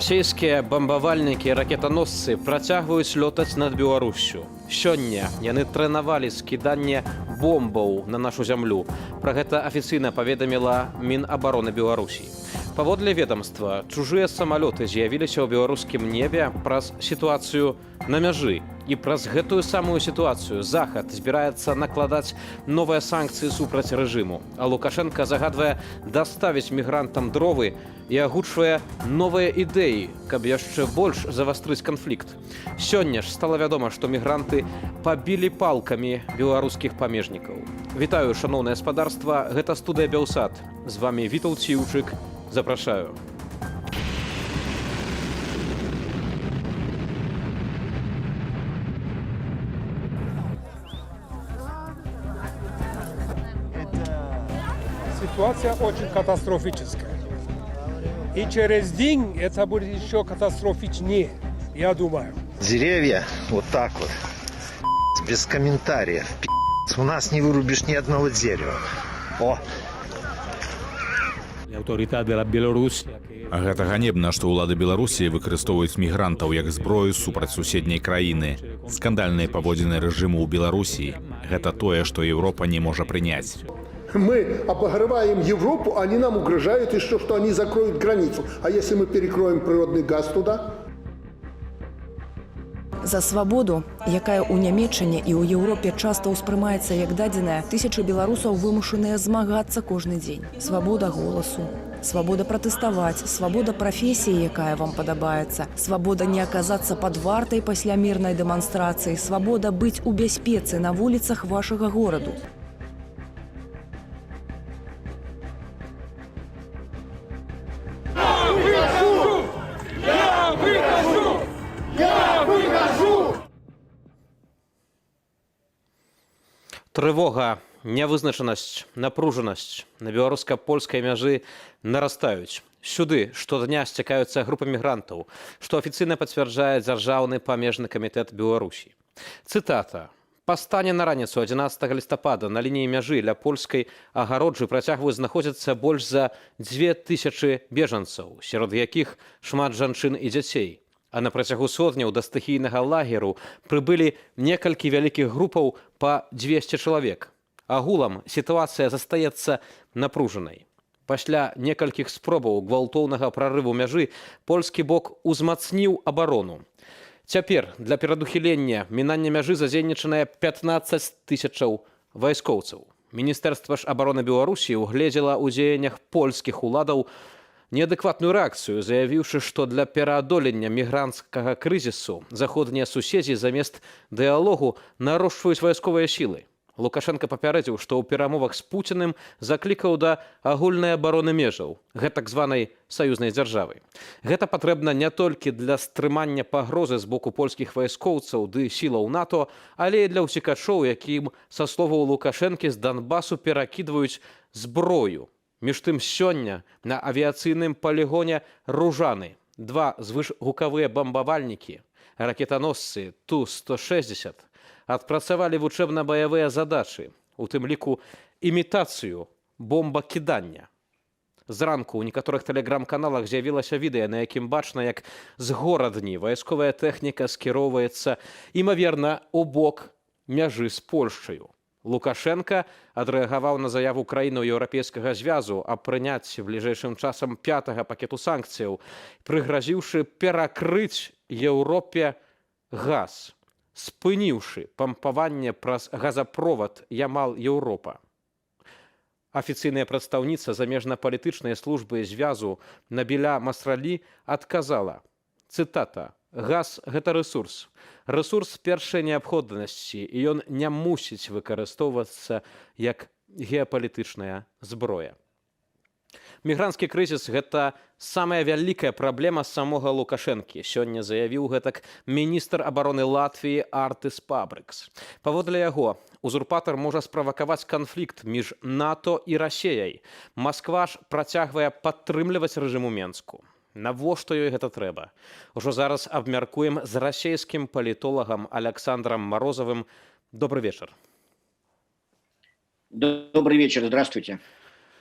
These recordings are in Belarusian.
Расійскія бамбавальнікі, ракетаносцы працягваюць лётаць над Беларуссю. Сёння яны трэнавалі скіданне бомбаў на нашу зямлю. Пра гэта афіцыйна паведаміла Мінабароны Беларусі. Паводле ведомства, чужыя самалёты з'явіліся ў беларускім небе праз сітуацыю на мяжы. І праз гэтую самую сітуацыю Захад збіраецца накладаць новыя санкцыі супраць рэжыму. А Лукашэнка загадвае даставіць мігрантам дровы і агучвае новыя ідэі, каб яшчэ больш завастрыць канфлікт. Сёння ж стала вядома, што мігранты пабілі палкамі беларускіх памежнікаў. Вітаю, шаноўнае спадарства, гэта студыя Белсат. З вамі Вітаўт Сіўчык. Запрашаю. Ситуация очень катастрофическая. И через день это будет еще катастрофичнее, я думаю. Деревья вот так вот, без комментариев. У нас не вырубишь ни одного дерева. О. Гэта ганебна, што ўлады Беларусі выкарыстоўваюць мігрантаў як зброю супраць суседняй краіны. Скандальныя паводзіны рэжыму ў Беларусі — гэта тое, што Еўропа не можа прыняць. Мы обогреваем Европу, они нам угрожают еще, что они закроют границу. А если мы перекроем природный газ туда? За свабоду, якая ў Нямеччыне і ў Еўропе часта ўспрымаецца як дадзеная, тысячы беларусаў вымушаныя змагацца кожны дзень. Свабода голасу, свабода пратэставаць, свабода прафесіі, якая вам падабаецца, свабода не аказацца пад вартай пасля мірнай дэманстрацыі, свабода быць у бяспецы на вуліцах вашага гораду. Трывога, нявызначанасць, напружанасць на беларуска-польскай мяжы нарастаюць. Сюды штодня сцякаюцца групы мігрантаў, што афіцыйна пацвярджае Дзяржаўны памежны камітэт Беларусі. Цытата. Па стане на раніцу 11 лістапада на лініі мяжы ля польскай агароджы працягваюць знаходзіцца больш за 2000 бежанцаў, сярод якіх шмат жанчын і дзяцей. А на працягу сотняў да стыхійнага лагеру прыбылі некалькі вялікіх групаў па 200 чалавек. Агулам сітуацыя застаецца напружанай. Пасля некалькіх спробаў гвалтоўнага прарыву мяжы польскі бок узмацніў абарону. Цяпер для перадухілення мінання мяжы задзейнічаная 15 тысячаў вайскоўцаў. Міністэрства ж абароны Беларусі ўгледзела ў дзеяннях польскіх уладаў неадэкватную рэакцыю, заявіўшы, што для пераадолення мігранцкага крызісу заходнія суседзі замест дыялогу нарошчваюць вайсковыя сілы. Лукашэнка папярэдзіў, што ў перамовах з Пуціным заклікаў да агульнай абароны межаў, гэтак званай саюзнай дзяржавы. Гэта патрэбна не толькі для стрымання пагрозы з боку польскіх вайскоўцаў ды сілаў НАТО, але і для ўцекачоў, якім, са словаў Лукашэнкі, з Донбасу перакідваюць зброю. Між тым, сёння на авіяцыйным палігоне Ружаны два звышгукавыя бамбавальнікі, ракетаносцы Ту-160 адпрацавалі вучэбна-баявыя задачы, у тым ліку імітацыю бомбакідання. Зранку ў некаторых тэлеграм-каналах з'явілася відэа, на якім бачна, як з Горадні вайсковая тэхніка скіроўваецца, імаверна, у бок мяжы з Польшчаю. Лукашэнка адрэагаваў на заяву краінаў Еўрапейскага звязу аб прыняцці бліжэйшым часам пятага пакету санкцыяў, прыгразіўшы перакрыць Еўропе газ, спыніўшы пампаванне праз газаправод Ямал-Еўропа. Афіцыйная прадстаўніца замежна-палітычнай службы звязу Набіля Масралі адказала, цытата: «Газ — гэта рэсурс. Рэсурс першай неабходнасці, і ён не мусіць выкарыстоўвацца як геапалітычная зброя». Мігранцкі крызіс — гэта самая вялікая праблема самога Лукашэнкі. Сёння заявіў гэтак міністр абароны Латвіі Артыс Пабрыкс. Паводле яго, узурпатар можа справакаваць канфлікт між НАТО і Расеяй. Масква ж працягвае падтрымліваць рэжым у Менску. Навошта ёй гэта трэба? Ужо зараз абмяркуем з расійскім палітолагам Аляксандрам Марозавым. Добры вечар. Добрый вечер, здравствуйте.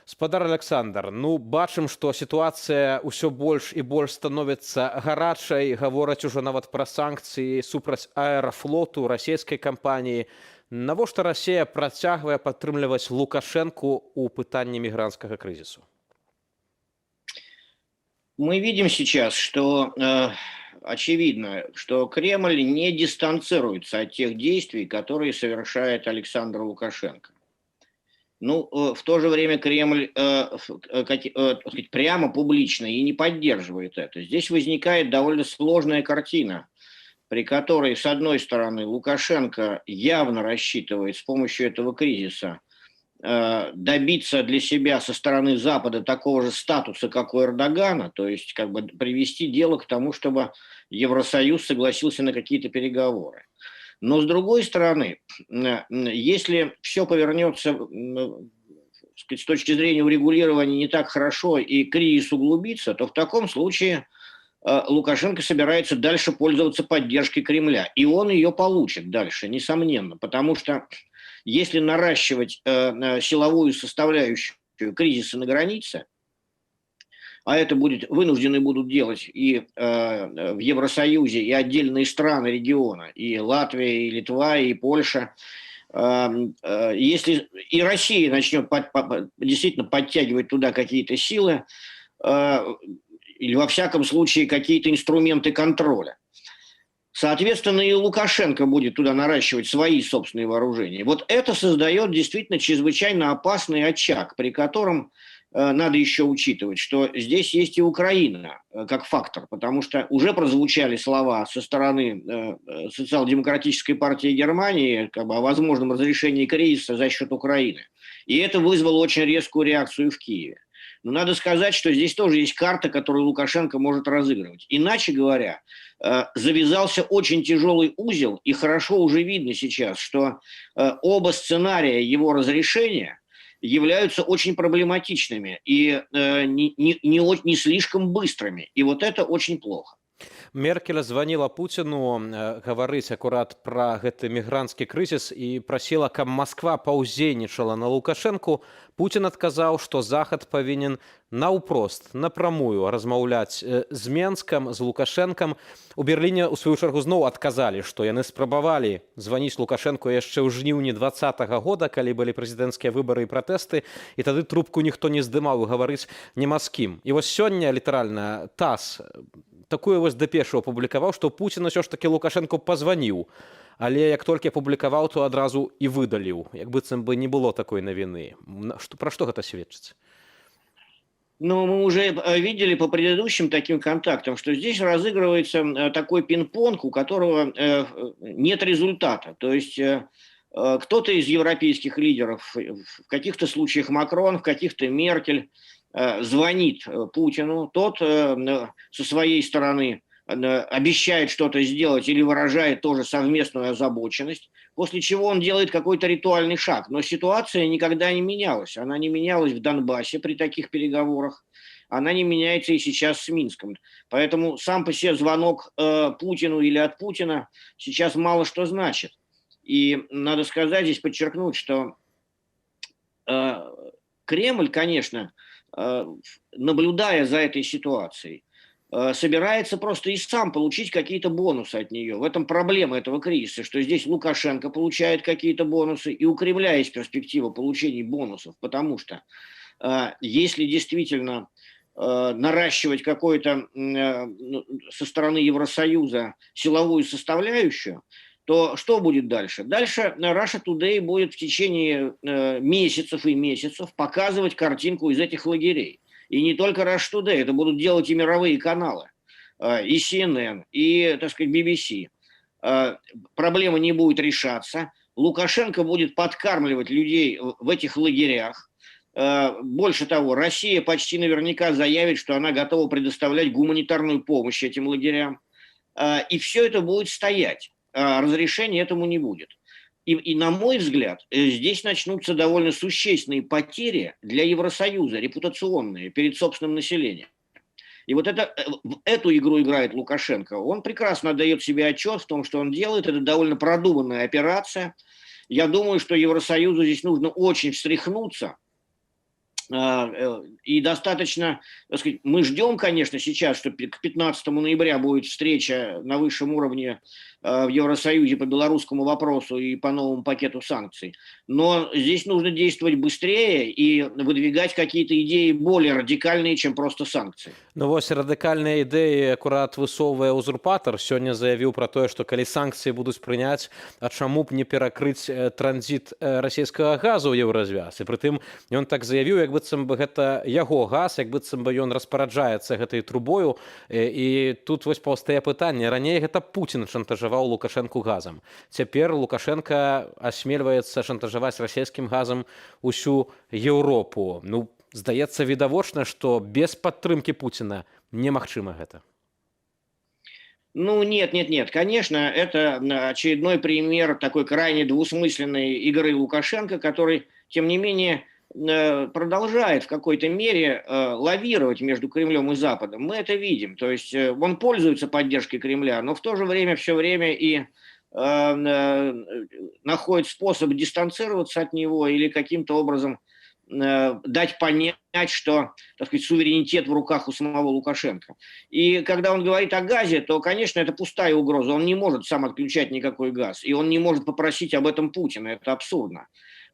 Спадар Аляксандр, ну, бачым, што сітуацыя ўсё больш і больш становіцца гарачай, гавораць ужо нават пра санкцыі супраць Аэрафлоту, расійскай кампаніі. Навошта Расія працягвае падтрымліваць Лукашэнку ў пытанні мігранцкага крызісу? Мы видим сейчас, что очевидно, что Кремль не дистанцируется от тех действий, которые совершает Александр Лукашенко. Ну, в то же время Кремль сказать, прямо публично и не поддерживает это. Здесь возникает довольно сложная картина, при которой, с одной стороны, Лукашенко явно рассчитывает с помощью этого кризиса добиться для себя со стороны Запада такого же статуса, как у Эрдогана, то есть как бы привести дело к тому, чтобы Евросоюз согласился на какие-то переговоры. Но с другой стороны, если все повернется, сказать, с точки зрения урегулирования не так хорошо и кризис углубится, то в таком случае Лукашенко собирается дальше пользоваться поддержкой Кремля. И он ее получит дальше, несомненно, потому что если наращивать силовую составляющую кризиса на границе, а это будет, вынуждены будут делать и в Евросоюзе, и отдельные страны региона, и Латвия, и Литва, и Польша. Если и Россия начнет действительно подтягивать туда какие-то силы, или во всяком случае какие-то инструменты контроля, соответственно, и Лукашенко будет туда наращивать свои собственные вооружения. Вот это создает действительно чрезвычайно опасный очаг, при котором надо еще учитывать, что здесь есть и Украина как фактор, потому что уже прозвучали слова со стороны социал-демократической партии Германии, как бы, о возможном разрешении кризиса за счет Украины. И это вызвало очень резкую реакцию в Киеве. Но надо сказать, что здесь тоже есть карта, которую Лукашенко может разыгрывать. Иначе говоря, завязался очень тяжелый узел, и хорошо уже видно сейчас, что оба сценария его разрешения являются очень проблематичными и не слишком быстрыми. И вот это очень плохо. Меркель званіла Пуціну гаварыць акурат пра гэты мігранцкі крызіс і прасіла, каб Масква паўдзейнічала на Лукашэнку. Пуцін адказаў, што Захад павінен наўпрост, напрамую размаўляць з Менскам, з Лукашэнкам. У Берліне, у сваю чаргу, зноў адказалі, што яны спрабавалі званіць Лукашэнку яшчэ ў жніўні 20-го года, калі былі прэзідэнцкія выбары і пратэсты, і тады трубку ніхто не здымаў, і гаварыць няма з кім. І вось сёння літаральна ТАСС такую вось дэпешу апублікаваў, што Пуцін усё ж такі Лукашэнку пазваніў. Але як толькі апублікаваў, то адразу і выдаліў, як быццам бы не было такой навіны. Пра што гэта сведчыць? Ну, мы уже видели по предыдущим таким контактам, что здесь разыгрывается такой пинг-понг, у которого нет результата. То есть кто-то из европейских лидеров, в каких-то случаях Макрон, в каких-то Меркель, звонит Путину, тот со своей стороны обещает что-то сделать или выражает тоже совместную озабоченность, после чего он делает какой-то ритуальный шаг. Но ситуация никогда не менялась. Она не менялась в Донбассе при таких переговорах, она не меняется и сейчас с Минском. Поэтому сам по себе звонок Путину или от Путина сейчас мало что значит. И надо сказать, здесь подчеркнуть, что Кремль, конечно, наблюдая за этой ситуацией, собирается просто и сам получить какие-то бонусы от нее. В этом проблема этого кризиса, что здесь Лукашенко получает какие-то бонусы, и у Кремля есть перспектива получения бонусов, потому что если действительно наращивать какую-то, ну, со стороны Евросоюза силовую составляющую, то что будет дальше? Дальше Russia Today будет в течение месяцев и месяцев показывать картинку из этих лагерей. И не только Russia Today, это будут делать и мировые каналы, и CNN, и, так сказать, BBC. Проблема не будет решаться. Лукашенко будет подкармливать людей в этих лагерях. Больше того, Россия почти наверняка заявит, что она готова предоставлять гуманитарную помощь этим лагерям. И все это будет стоять. Разрешения этому не будет. И на мой взгляд, здесь начнутся довольно существенные потери для Евросоюза, репутационные, перед собственным населением. И вот в эту игру играет Лукашенко. Он прекрасно отдает себе отчет в том, что он делает. Это довольно продуманная операция. Я думаю, что Евросоюзу здесь нужно очень встряхнуться И достаточно, так сказать, мы ждем, конечно, сейчас, что к 15 ноября будет встреча на высшем уровне в Евросоюзе по белорусскому вопросу и по новому пакету санкций. Но здесь нужно действовать быстрее и выдвигать какие-то идеи более радикальные, чем просто санкции. Ну вось, радыкальныя ідэі акурат высоўвае узурпатар. Сёння заявіў пра тое, што калі санкцыі будуць прыняць, а чаму б не перакрыць транзіт расійскага газу ў Еўразвяз? І прытым ён так заявіў, як быццам бы гэта яго газ, як быццам бы ён распараджаецца гэтай трубою. І тут вось паўстае пытанне: раней гэта Пуцін шантажаваў Лукашэнку газам, цяпер Лукашэнка асмельваецца шантажаваць расійскім газам усю Еўропу. Ну, здаецца, відавочна, што без падтрымкі Пуціна немагчыма гэта. Ну, нет, нет, нет. Конечно, это очередной пример такой крайне двусмысленной игры Лукашенко, который, тем не менее, продолжает в какой-то мере лавировать между Кремлем и Западом. Мы это видим. То есть он пользуется поддержкой Кремля, но в то же время все время и находит способ дистанцироваться от него или каким-то образом дать понять, что, так сказать, суверенитет в руках у самого Лукашенко. И когда он говорит о газе, то, конечно, это пустая угроза. Он не может сам отключать никакой газ, и он не может попросить об этом Путина. Это абсурдно.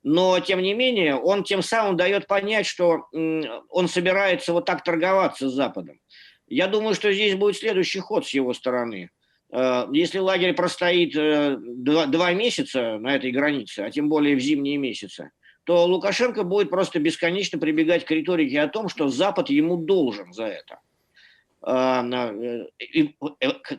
Но, тем не менее, он тем самым дает понять, что он собирается вот так торговаться с Западом. Я думаю, что здесь будет следующий ход с его стороны. Если лагерь простоит 2 месяца на этой границе, а тем более в зимние месяцы, то Лукашенко будет просто бесконечно прибегать к риторике о том, что Запад ему должен за это. И,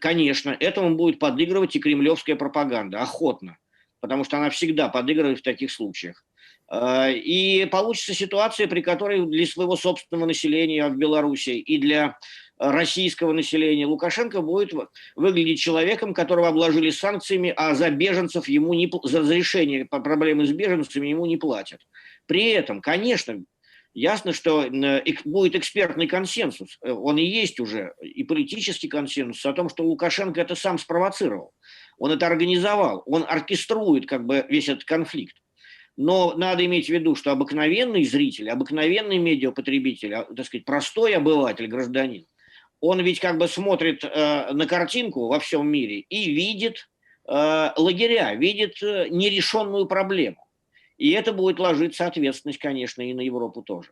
конечно, этому будет подыгрывать и кремлевская пропаганда, охотно, потому что она всегда подыгрывает в таких случаях. И получится ситуация, при которой для своего собственного населения в Беларуси и для российского населения Лукашенко будет выглядеть человеком, которого обложили санкциями, а за беженцев ему не, за разрешение по проблемы с беженцами ему не платят. При этом, конечно, ясно, что будет экспертный консенсус, он и есть уже, и политический консенсус о том, что Лукашенко это сам спровоцировал, он это организовал, он оркеструет как бы весь этот конфликт. Но надо иметь в виду, что обыкновенный зритель, обыкновенный медиапотребитель, так сказать, простой обыватель, гражданин, он ведь как бы смотрит на картинку во всем мире и видит лагеря, видит нерешенную проблему. И это будет ложиться ответственность, конечно, и на Европу тоже.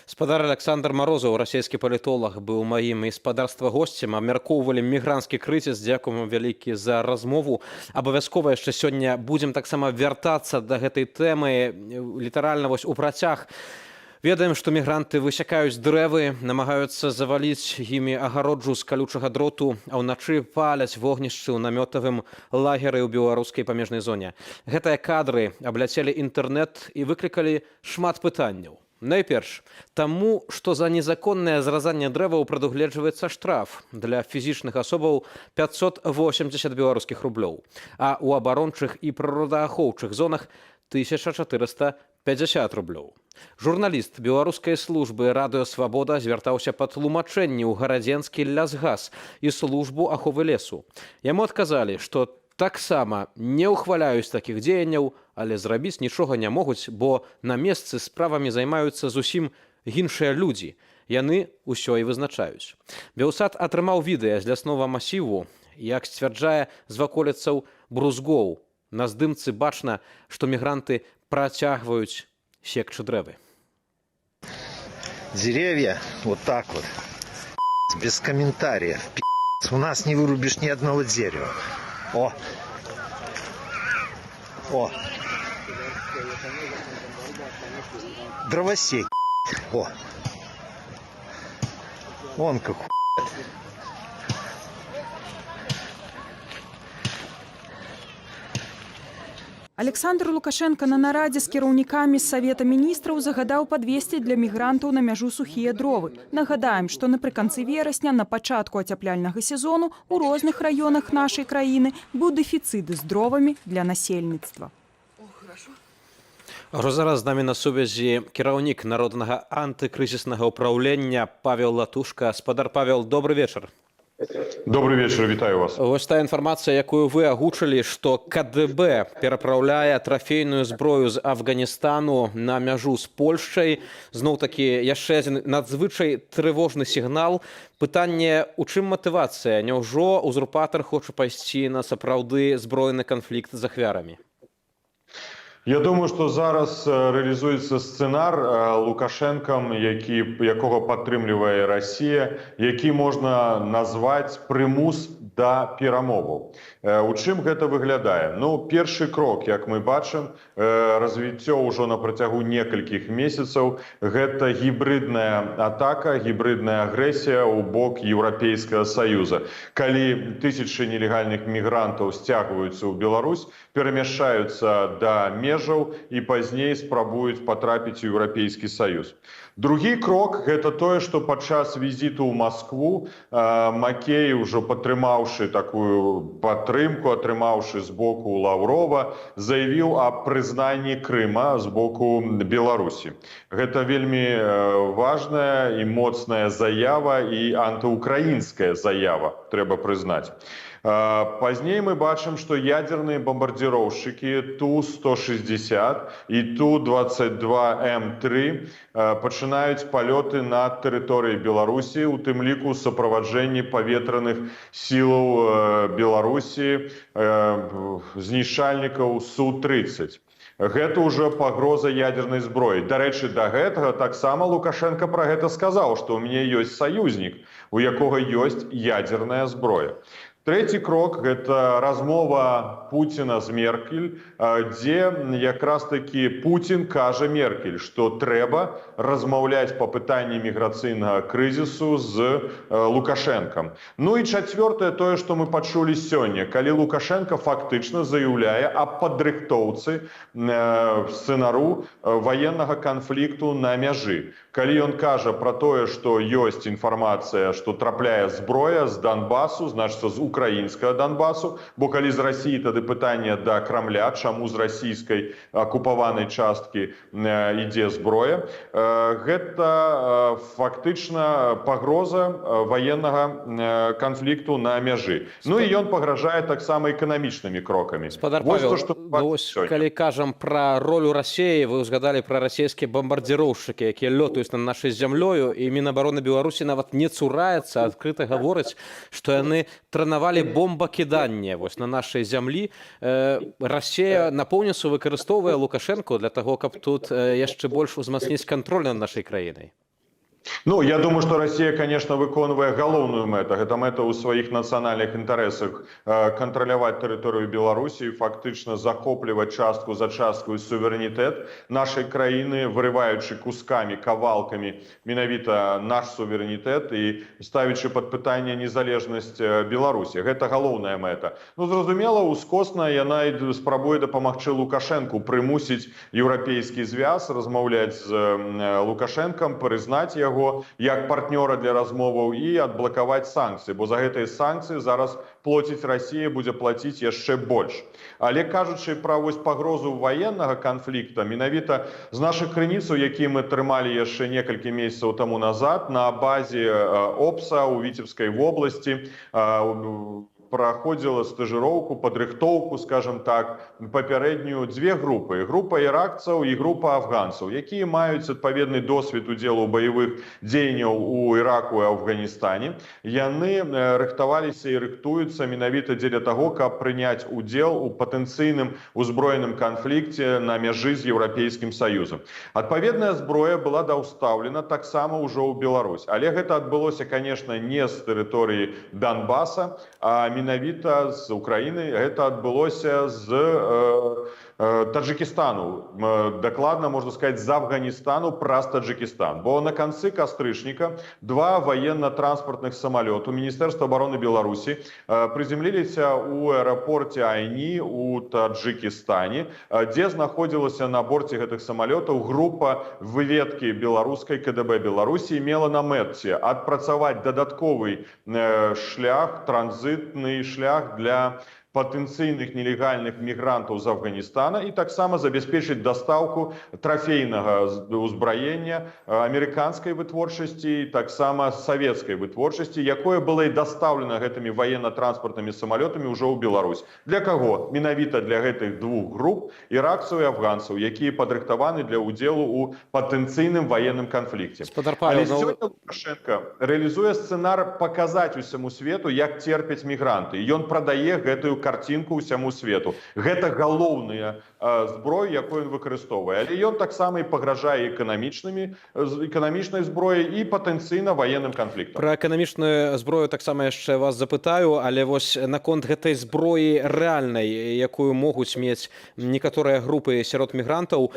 Спадар Аляксандр Марозаў, расійскі палітолаг, быў маім і спадарства госцем. Абмяркоўвалі мігранцкі крызіс. Дзякуем вам вялікі за размову. Абавязкова яшчэ сёння будзем таксама вяртацца да гэтай тэмы літаральна вось у працяг. Ведаем, што мігранты высякаюць дрэвы, намагаюцца заваліць імі агароджу з калючага дроту, а ўначы паляць вогнішчы ў намётавым лагеры ў беларускай памежнай зоне. Гэтыя кадры абляцелі інтэрнэт і выклікалі шмат пытанняў. Найперш, таму, што за незаконнае зразанне дрэваў прадугледжваецца штраф для фізічных асобаў 580 беларускіх рублёў, а ў абарончых і прыродаахоўчых зонах 1450 рублёў. Журналіст беларускай службы Радыё Свабода звяртаўся па тлумачэнні ў Гарадзенскі лясгас і службу аховы лесу. Яму адказалі, што таксама не ўхваляюць такіх дзеянняў, але зрабіць нічога не могуць, бо на месцы справамі займаюцца зусім іншыя людзі. Яны ўсё і вызначаюць. Белсат атрымаў відэа з ляснога масіву, як сцвярджае, з ваколіцаў Брузгоў. На здымцы бачна, што мігранты працягваюць секчы дрэвы. Деревья вот так вот. Без комментариев. У нас не вырубишь ни одного дерева. О! О! Дровосек. О! Вон как. Аляксандр Лукашэнка на нарадзе з кіраўнікамі Савета міністраў загадаў падвесці для мігрантаў на мяжу сухія дровы. Нагадаем, што напрыканцы верасня, на пачатку ацяпляльнага сезону у розных раёнах нашай краіны быў дэфіцыт з дровамі для насельніцтва. Ужо зараз з намі на сувязі кіраўнік Народнага антыкрызіснага ўпраўлення Павел Латушка. Спадар Павел, добры вечар. Добрый вечер, вітаю вас. Вось та інфармацыя, якую вы агучылі, што КДБ перапраўляе трафейную зброю з Афганістану на мяжу з Польшчай. Зноў-такі яшчэ адзін надзвычай трывожны сігнал. Пытанне, у чым матывацыя? Няўжо узурпатар хоча пайсці на сапраўды збройны канфлікт з ахвярамі? Я думаю, што зараз рэалізуецца сцэнар Лукашэнкам, якога падтрымлівае Расія, які можна назваць прымус да перамоваў. У чым гэта выглядае? Ну, першы крок, як мы бачым, развіццё ўжо на працягу некалькіх месяцаў, гэта гібрыдная атака, гібрыдная агрэсія ў бок Еўрапейскага Саюза. Калі тысячы нелегальных мігрантаў сцягваюцца ў Беларусь, перамяшчаюцца да межаў і пазней спрабуюць патрапіць у Еўрапейскі Саюз. Другі крок — гэта тое, што падчас візіту ў Маскву Макей, ужо падтрымаўшы такую падтрымку, атрымаўшы з боку Лаўрова, заявіў аб прызнанні Крыма з боку Беларусі. Гэта вельмі важная і моцная заява, і антыўкраінская заява, трэба прызнаць. Пазней мы бачым, што ядерныя бомбардзіроўшчыкі Ту-160 і Ту-22М3 пачынаюць палёты на тэрыторыі Беларусі, у тым ліку ў суправаджэнні паветраных сілаў Беларусі, знішчальнікаў Су-30. Гэта ўжо пагроза ядернай зброі. Дарэчы, да гэтага таксама Лукашэнка пра гэта сказаў, што ў мяне ёсць саюзнік, у якога ёсць ядерная зброя. Трэці крок — гэта размова Пуціна з Меркель, дзе якраз такі Пуцін кажа Меркель, што трэба размаўляць па пытанні міграцыйнага крызісу з Лукашэнкам. Ну і чацвёртае, тое, што мы пачулі сёння, калі Лукашэнка фактычна заяўляе аб падрыхтоўцы сцэнару ваеннага канфлікту на мяжы. Калі ён кажа пра тое, што ёсць інфармацыя, што трапляе зброя з Донбасу, значыцца, з украінскага Донбасу, бо калі з Расіі, тады пытанне да Крамля, чаму з расійскай акупаванай часткі ідзе зброя. Гэта фактычна пагроза ваеннага канфлікту на мяжы. Ну і ён пагражае таксама эканамічнымі крокамі. Спадар Вось Павел, то, што ну, вось, сёння. Калі кажам пра ролю Расеі, вы ўзгадалі пра расійскія бамбардзіроўшчыкі, якія лётаюць над нашай зямлёю, і Мінабароны Беларусі нават не цураецца, адкрыта гаворыць, што яны трэнавалі бомбакіданне вось на нашай зямлі. Расея напоўніцу выкарыстоўвае Лукашэнку для таго, каб тут яшчэ больш узмацніць кантроль над нашай краінай. Ну, я думаю, што Расія, конечно, выконвае галоўную мэту. Гэта мэта ў сваіх нацыянальных інтарэсах кантраляваць тэрыторыю Беларусі, фактычна захопліваць частку за часткую суверэнітэт нашай краіны, вырываючы кускамі, кавалкамі менавіта наш суверэнітэт і ставячы пад пытанне незалежнасць Беларусі. Гэта галоўная мэта. Ну, зразумела, ускосна яна і спрабуе дапамагчы Лукашэнку прымусіць Еўрапейскі звяз размаўляць з Лукашэнкам, прызнаць яго як партнёра для размоваў і адблакаваць санкцыі, бо за гэтыя санкцыі зараз плоціць Расія, будзе плаціць яшчэ больш. Але, кажучы пра вось пагрозу ваеннага канфлікта, менавіта з нашых крыніцаў, якія мы трымалі яшчэ некалькі месяцаў таму назад, на базе ОПСа ў Віцебскай вобласці праходзіла стажыроўку, падрыхтоўку, скажем так, папярэднюю дзве групы: група іракцаў і група афганцаў, якія маюць адпаведны досвед удзелу ў баявых дзеянняў у Іраку і Афганістане. Яны рыхтаваліся і рыхтуюцца менавіта дзеля таго, каб прыняць удзел у патэнцыйным узброеным канфлікце на мяжы з Еўрапейскім Саюзам. Адпаведная зброя была дастаўлена таксама ўжо ў Беларусь, але гэта адбылося, конечно, не з тэрыторыі Донбаса, а менавіта з Украіны. Гэта адбылося з Таджикістану, дакладна можна сказаць, з Афганістану праз Таджикістан, бо на канцы кастрычніка два военно-транспортных самалёту Міністэрства обороны Беларусі прыземліліся ў аэрапорце Айні у Таджикістане, дзе знаходзілася на борце гэтых самалётаў група выведкі беларускай КДБ Беларусі, мела на мэце адпрацаваць дадатковы шлях, транзітны шлях для патэнцыйных нелегальных мігрантаў з Афганістана і таксама забяспечыць дастаўку трафейнага ўзбраення амерыканскай вытворчасці, таксама савецкай вытворчасці, якое было і дастаўлена гэтымі ваенна-транспартнымі самалётамі ўжо ў Беларусь. Для каго? Менавіта для гэтых двух груп, іракцаў і афганцаў, якія падрыхтаваны для ўдзелу ў патэнцыйным ваенным канфлікце. Спадар Павел, Але сёння Лукашэнка рэалізуе сцэнар паказаць усяму свету, як церпяць мігранты. Ён прадае гэтую карцінку ўсяму свету. Гэта галоўная зброя, якую ён выкарыстоўвае. Але ён таксама і пагражае эканамічнай зброяй і патэнцыйна ваенным канфліктам. Пра эканамічную зброю таксама яшчэ вас запытаю, але вось наконт гэтай зброі рэальнай, якую могуць мець некаторыя групы сярод мігрантаў,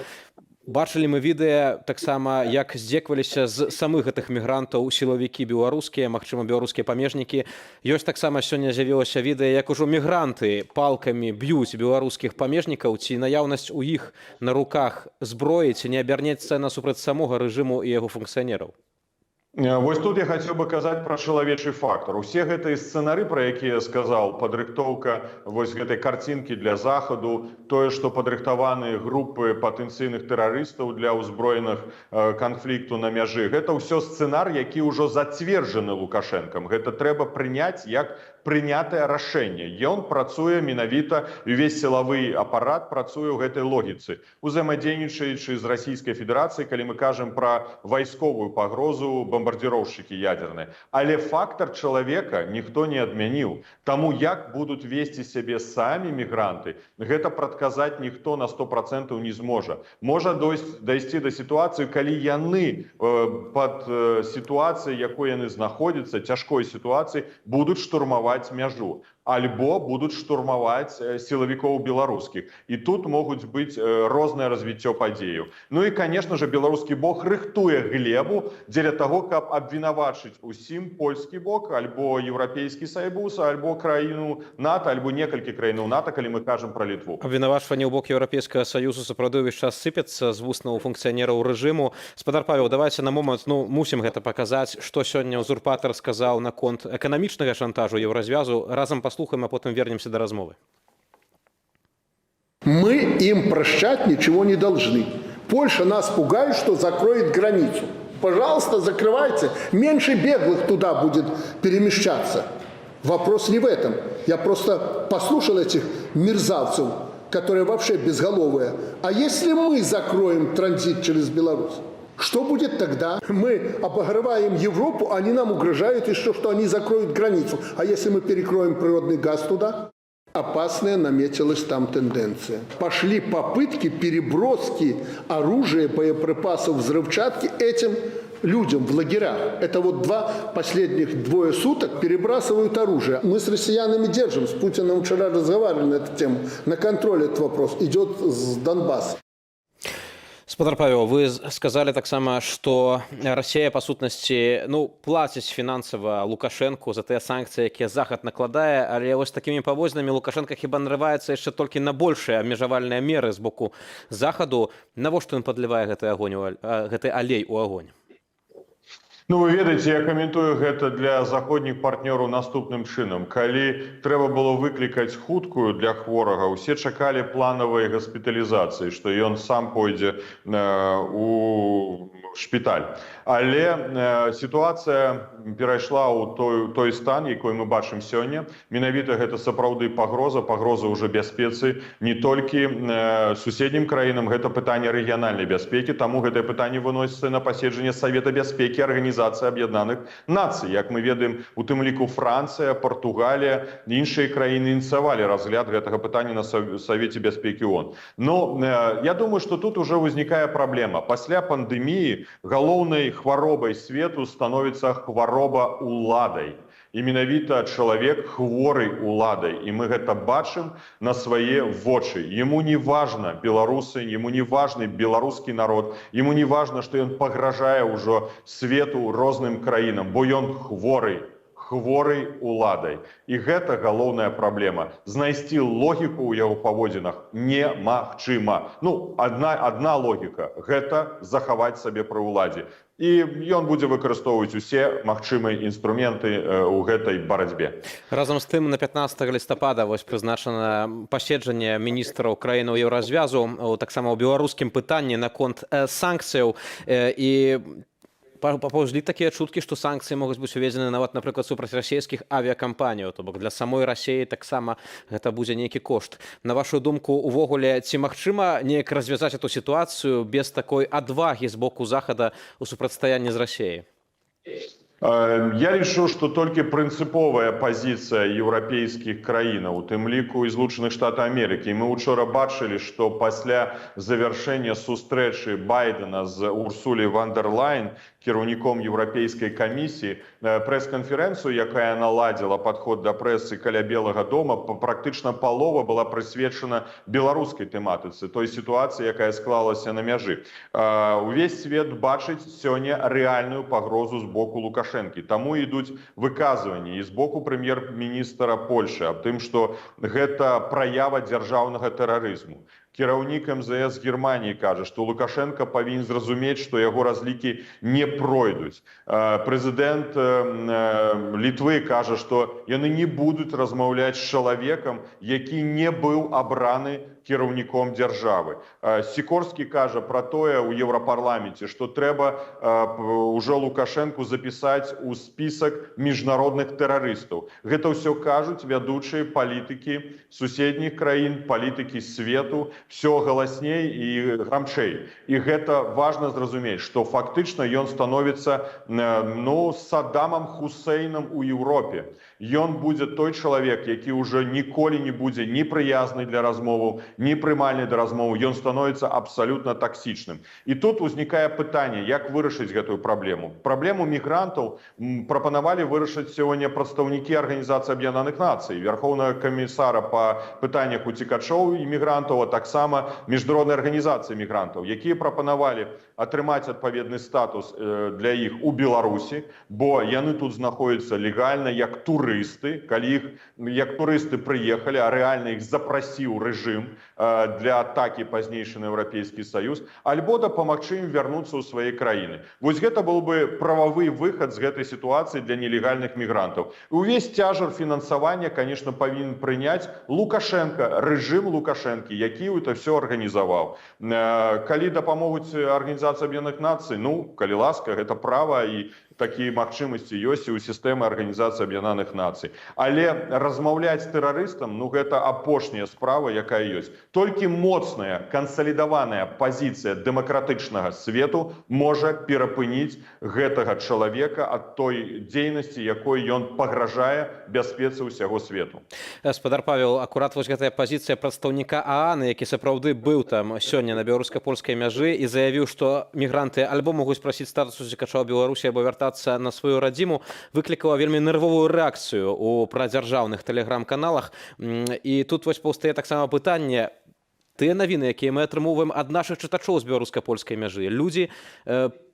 бачылі мы відэа таксама, як здзекваліся з самых гэтых мігрантаў сілавікі беларускія, магчыма, беларускія памежнікі. Ёсць таксама, сёння з'явілася відэа, як ужо мігранты палкамі б'юць беларускіх памежнікаў. Ці наяўнасць у іх на руках зброі, ці не абярнецца насупраць самога рэжыму і яго функцыянераў? Вось тут я хацеў бы казаць пра чалавечы фактар. Усе гэтыя сцэнары, пра якія я сказаў, падрыхтоўка вось гэтай карцінкі для Захаду, тое, што падрыхтаваныя групы патэнцыйных тэрарыстаў для ўзброеных канфлікту на мяжы, гэта ўсё сцэнар, які ўжо зацверджаны Лукашэнкам. Гэта трэба прыняць як прынятае рашэнне. Ён працуе менавіта, увесь сілавы апарат працуе ў гэтай логіцы, узаемадзейнічаючы з Расійскай Федэрацыяй, калі мы кажам пра вайсковую пагрозу, бомбардзіроўшчыкі ядерныя. Але фактар чалавека ніхто не адмяніў. Таму як будуць весці сябе самі мігранты, гэта прадказаць ніхто на 100% не зможа. Можа дайсці да сітуацыі, калі яны пад сітуацыяй, якой яны знаходзяцца, цяжкой сітуацыі, будуць штурмаваць мяжу альбо будуць штурмаваць сілавікоў беларускіх. І тут могуць быць рознае развіццё падзеяў. Ну і, конечно же, беларускі бок рыхтуе глебу дзеля таго, каб абвінавачыць усім польскі бок альбо Еўрапейскі Саюз, альбо краіну НАТО, альбо некалькі краінаў НАТО, калі мы кажам пра Літву. Абвінавачванне ў бок Еўрапейскага Саюзу сапраўды ўвесь час сыпецца з вуснаў функцыянераў рэжыму. Спадар Павел, давайте на момант, ну, мусім гэта паказаць, што сёння узурпатар сказаў наконт эканамічнага шантажу Еўразвязу. Разам паслухаем, а потым вернемся да размовы. Мы им прощать ничего не должны. Польша нас пугает, что закроет границу. Пожалуйста, закрывайте. Меньше беглых туда будет перемещаться. Вопрос не в этом. Я просто послушал этих мерзавцев, которые вообще безголовые. А если мы закроем транзит через Беларусь? Что будет тогда? Мы обогреваем Европу, они нам угрожают еще, что они закроют границу. А если мы перекроем природный газ туда? Опасная наметилась там тенденция. Пошли попытки переброски оружия, боеприпасов, взрывчатки этим людям в лагерях. Это вот два последних двое суток перебрасывают оружие. Мы с россиянами держим, с Путиным вчера разговаривали на эту тему. На контроль этот вопрос идет с Донбасса. Спадар Павел, вы сказалі таксама, што Расія, па сутнасці, ну, плаціць фінансава Лукашэнку за тыя санкцыі, якія Захад накладае, але вось такімі паводзінамі Лукашэнка хіба нарываецца яшчэ толькі на большыя абмежавальныя меры з боку Захаду? Навошта ён падлівае гэты алей у агонь? Ну, вы ведаеце, я каментую гэта для заходніх партнёраў наступным чынам. Калі трэба было выклікаць хуткую для хворага, усе чакалі планавай гаспіталізацыі, што ён сам пойдзе у шпіталь. Але сітуацыя перайшла ў той стан, якой мы бачым сёння. Менавіта гэта сапраўды пагроза, пагроза ўжо бяспецы не толькі суседнім краінам, гэта пытанне рэгіянальнай бяспекі, таму гэтае пытанне выносіцца на паседжанне Савета бяспекі Арганізацыі Аб'яднаных Нацый. Як мы ведаем, у тым ліку Францыя, Португалія, іншыя краіны ініцыявалі разгляд гэтага пытання на Савеце бяспекі ООН. Но я думаю, што тут уже ўзнікае праблема. Пасля пандэміі галоўнай хваробай свету становіцца хвароба уладай. І менавіта чалавек хворы уладай. І мы гэта бачым на свае вочы. Ему не важна беларусы, ему не важны беларускі народ, ему не важна, што ён пагражае ўжо свету, розным краінам, бо ён хворы. хворай уладай. І гэта галоўная праблема. Знайсці логіку ў яго паводзінах немагчыма. Ну, адна логіка – гэта захаваць сабе пры ўладзе. І ён будзе выкарыстоўваць усе магчымыя інструменты ў гэтай барацьбе. Разам з тым, на 15 лістапада вось прызначана паседжанне міністраў краінаў Еўразвязу таксама ў беларускім пытанні наконт санкцыяў, і папаўзлі такія чуткі, што санкцыі могуць быць уведзены нават, напрыклад, супраць расійскіх авіякампаніяў, то бок для самой Расеі таксама гэта будзе нейкі кошт. На вашу думку, увогуле, ці магчыма неяк развязаць эту сітуацыю без такой адвагі з боку Захада у супрацьстаянні з Расеяй? Я лічу, што толькі прынцыповая пазіцыя еўрапейскіх краінаў, у тым ліку і Злучаных Штатаў Амерыкі. І мы учора бачылі, што пасля завяршэння сустрэчы Байдена з Урсулей ван дэр Лайн, кіраўніком Еўрапейскай камісіі, прэс-канферэнцыю, якая наладзіла падход да прэсы каля Белага дома, практычна палова была прысвечана беларускай тэматыцы, той сітуацыі, якая склалася на мяжы. Увесь свет бачыць сёння рэальную пагрозу з боку Лукашэнкі. Таму ідуць выказванні і з боку прэм'ер-міністра Польшы аб тым, што гэта праява дзяржаўнага тэрарызму. Кіраўнік МЗС Германіі кажа, што Лукашэнка павінен зразумець, што яго разлікі не пройдуць. Прэзідэнт Літвы кажа, што яны не будуць размаўляць з чалавекам, які не быў абраны кіраўніком дзяржавы. Сікорскі кажа пра тое ў Еўрапарламенце, што трэба ўжо Лукашэнку запісаць у спісак міжнародных тэрарыстаў. Гэта ўсё кажуць вядучыя палітыкі суседніх краін, палітыкі свету, всё галасней і грамчэй. І гэта важна зразумець, што фактычна ён становіцца, ну, Саддамам Хусейнам у Еўропе. Ён будзе той чалавек, які ўжо ніколі не будзе ні прыязны для размоваў, ні прымальны да размоваў. Ён становіцца абсалютна таксічным. І тут узнікае пытанне, як вырашыць гэтую праблему. Праблему мігрантаў прапанавалі вырашыць сёння прадстаўнікі Арганізацыі Аб'яднаных Нацый, Вярхоўнага камісара па пытаннях уцекачоў і мігрантаў, а таксама міжнароднай арганізацыі мігрантаў, якія прапанавалі атрымаць адпаведны статус для іх у Беларусі, бо яны тут знаходзяцца легальна як турысты, калі іх як турысты прыехалі, а рэальна іх запрасіў рэжым для атакі пазнейшы на Еўрапейскі Саюз, альбо дапамагчы ім вярнуцца ў свае краіны. Вось гэта был бы прававы выхад з гэтай сітуацыі для нелегальных мігрантаў. Увесь цяжар фінансавання, конечно, павінен прыняць Лукашэнка, рэжым Лукашэнкі, які это все арганізаваў. Калі дапамогуць Арганізацыі Аб'яднаных Нацый, ну, калі ласка, гэта права, і такія магчымасці ёсць і ў сістэмы Арганізацыі Аб'яднаных Нацый. Але размаўляць з тэрарыстам, ну, гэта апошняя справа, якая ёсць. Толькі моцная, кансалідаваная пазіцыя дэмакратычнага свету можа перапыніць гэтага чалавека ад той дзейнасці, якой ён пагражае бяспецы ўсяго свету. Спадар Павел, акурат вось гэтая пазіцыя прадстаўніка ААН, які сапраўды быў там сёння на беларуска-польскай мяжы і заявіў, што мігранты альбо могуць прасіць статус уцекача ў Беларусі, альбо вяртацца на сваю радзіму, выклікала вельмі нервовую рэакцыю у прадзяржаўных тэлеграм-каналах. І тут вось паўстае таксама пытанне: тыя навіны, якія мы атрымоўваем ад нашых чытачоў з беларуска-польскай мяжы, людзі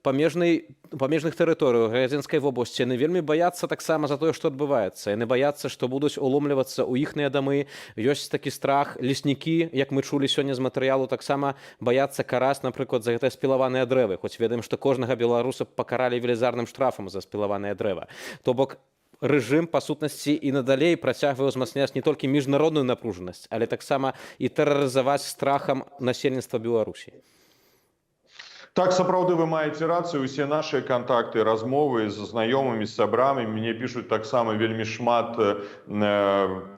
памежных тэрыторыяў Гродзенскай вобласці, яны вельмі баяцца таксама за тое, што адбываецца. Яны баяцца, што будуць уломлівацца ў іхныя дамы, ёсць такі страх. Леснікі, як мы чулі сёння з матэрыялу, таксама баяцца караць, напрыклад, за гэтыя спілаваныя дрэвы, хоць ведаем, што кожнага беларуса пакаралі велізарным штрафам за спілаваныя дрэва. То бок рэжым па сутнасці і надалей працягвае ўзмацняць не толькі міжнародную напружанасць, але таксама і тэрарызаваць страхам насельніцтва Беларусі. Так, сапраўды, вы маеце рацыю. Усе нашыя кантакты, размовы з знаёмымі, з сябрамі, мне пішуць таксама вельмі шмат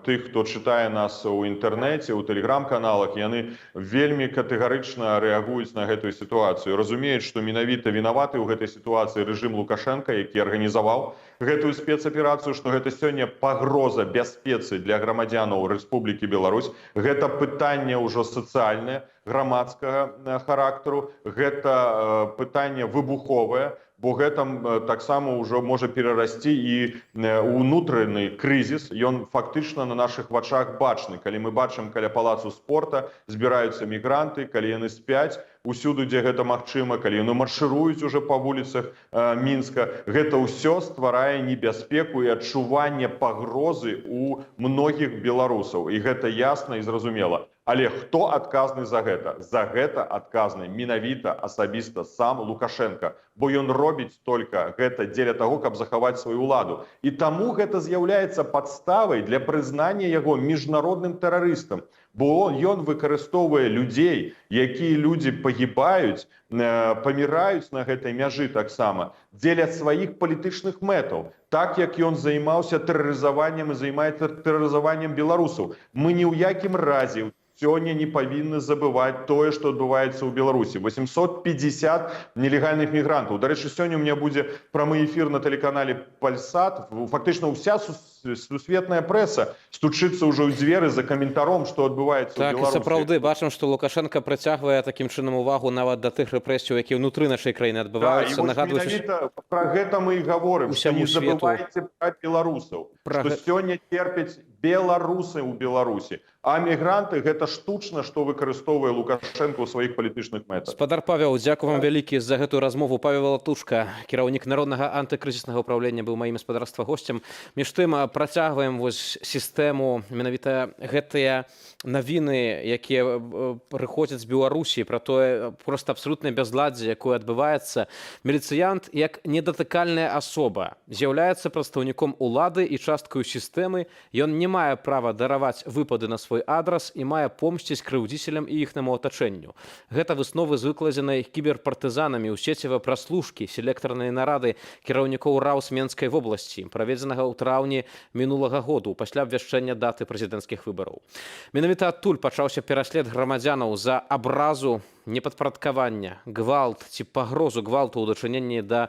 тых, хто чытае нас у інтэрнэце, у тэлеграм-каналах, яны вельмі катэгарычна рэагуюць на гэтую сітуацыю. Разумеюць, што менавіта вінаваты ў гэтай сітуацыі рэжым Лукашэнка, які арганізаваў гэтую спецаперацыю, што гэта сёння пагроза бяспецы для грамадзянаў Рэспублікі Беларусь. Гэта пытанне ўжо сацыяльнае, грамадскага характару, гэта пытанне выбуховае. Бо гэта таксама ўжо можа перарасці і унутраны крызіс. Ён фактычна на нашых вачах бачны, калі мы бачым, каля палацу спорта збіраюцца мігранты, калі яны спяць усюды, дзе гэта магчыма, калі яны маршыруюць уже па вуліцах Мінска. Гэта ўсё стварае небяспеку і адчуванне пагрозы у многіх беларусаў, і гэта ясна і зразумела. Але хто адказны за гэта? За гэта адказны менавіта асабіста сам Лукашенко, бо ён робіць только гэта дзеля таго, каб захаваць сваю ўладу. І таму гэта з'яўляецца падставай для прызнання яго міжнародным тэрарыстам, бо ён выкарыстоўвае людзей, якія людзі пагібаюць, паміраюць на гэтай мяжы таксама дзеля сваіх палітычных мэтаў, так як ён займаўся тэрарызаваннем і займаецца тэрарызаваннем беларусаў. Мы ні ў якім разе сёння не павінны забываць тое, што адбываецца ў Беларусі. 850 нелегальных мігрантаў. Дарэчы, сёння у меня будзе прамы эфір на тэлеканале «Пальсат». Фактычна ўся сусветная прэса стучыцца ўжо ў дзверы за каментаром, што адбываецца Так, ў і Беларусі. Сапраўды бачым, што Лукашенко прыцягвае такім чынам увагу нават да тых рэпрэсіяў, якія ўнутры нашай краіны Да, і адбываюцца. вось Нагадваю, менавіта пра гэта мы і гаворым, што усяму не свету забывайце пра беларусаў, пра што сёння терпяць беларусы ў Беларусі, а мігранты — гэта штучна, што выкарыстоўвае Лукашенко ў сваіх палітычных мэтах. Спадар Павел, дзякую вам вялікі за гэтую размову. Павел Латушка, кіраўнік Народнага антыкрызіснага ўпраўлення, быў маім, спадарства, госцем. Між тым, працягваем вось сістэму, менавіта гэтыя навіны, якія прыходзяць з Беларусі пра тое проста абсалютнае бязладдзе, якое адбываецца. Міліцыянт як недатыкальная асоба з'яўляецца прадстаўніком улады і часткаю сістэмы. Ён не мае права дараваць выпады на свой адрас і мае помсціць крыўдзіцелям і іхнаму атачэнню. Гэта высновы з выкладзенай кіберпартызанамі ў сеціва праслушкі селектарнай нарады кіраўнікоў РАУС Менскай вобласці, праведзенага ў траўні мінулага году пасля абвяшчэння даты прэзідэнцкіх выбараў. Менавіта адтуль пачаўся пераслед грамадзянаў за абразу, непадпарадкавання, гвалт ці пагрозу гвалту ў дачыненні да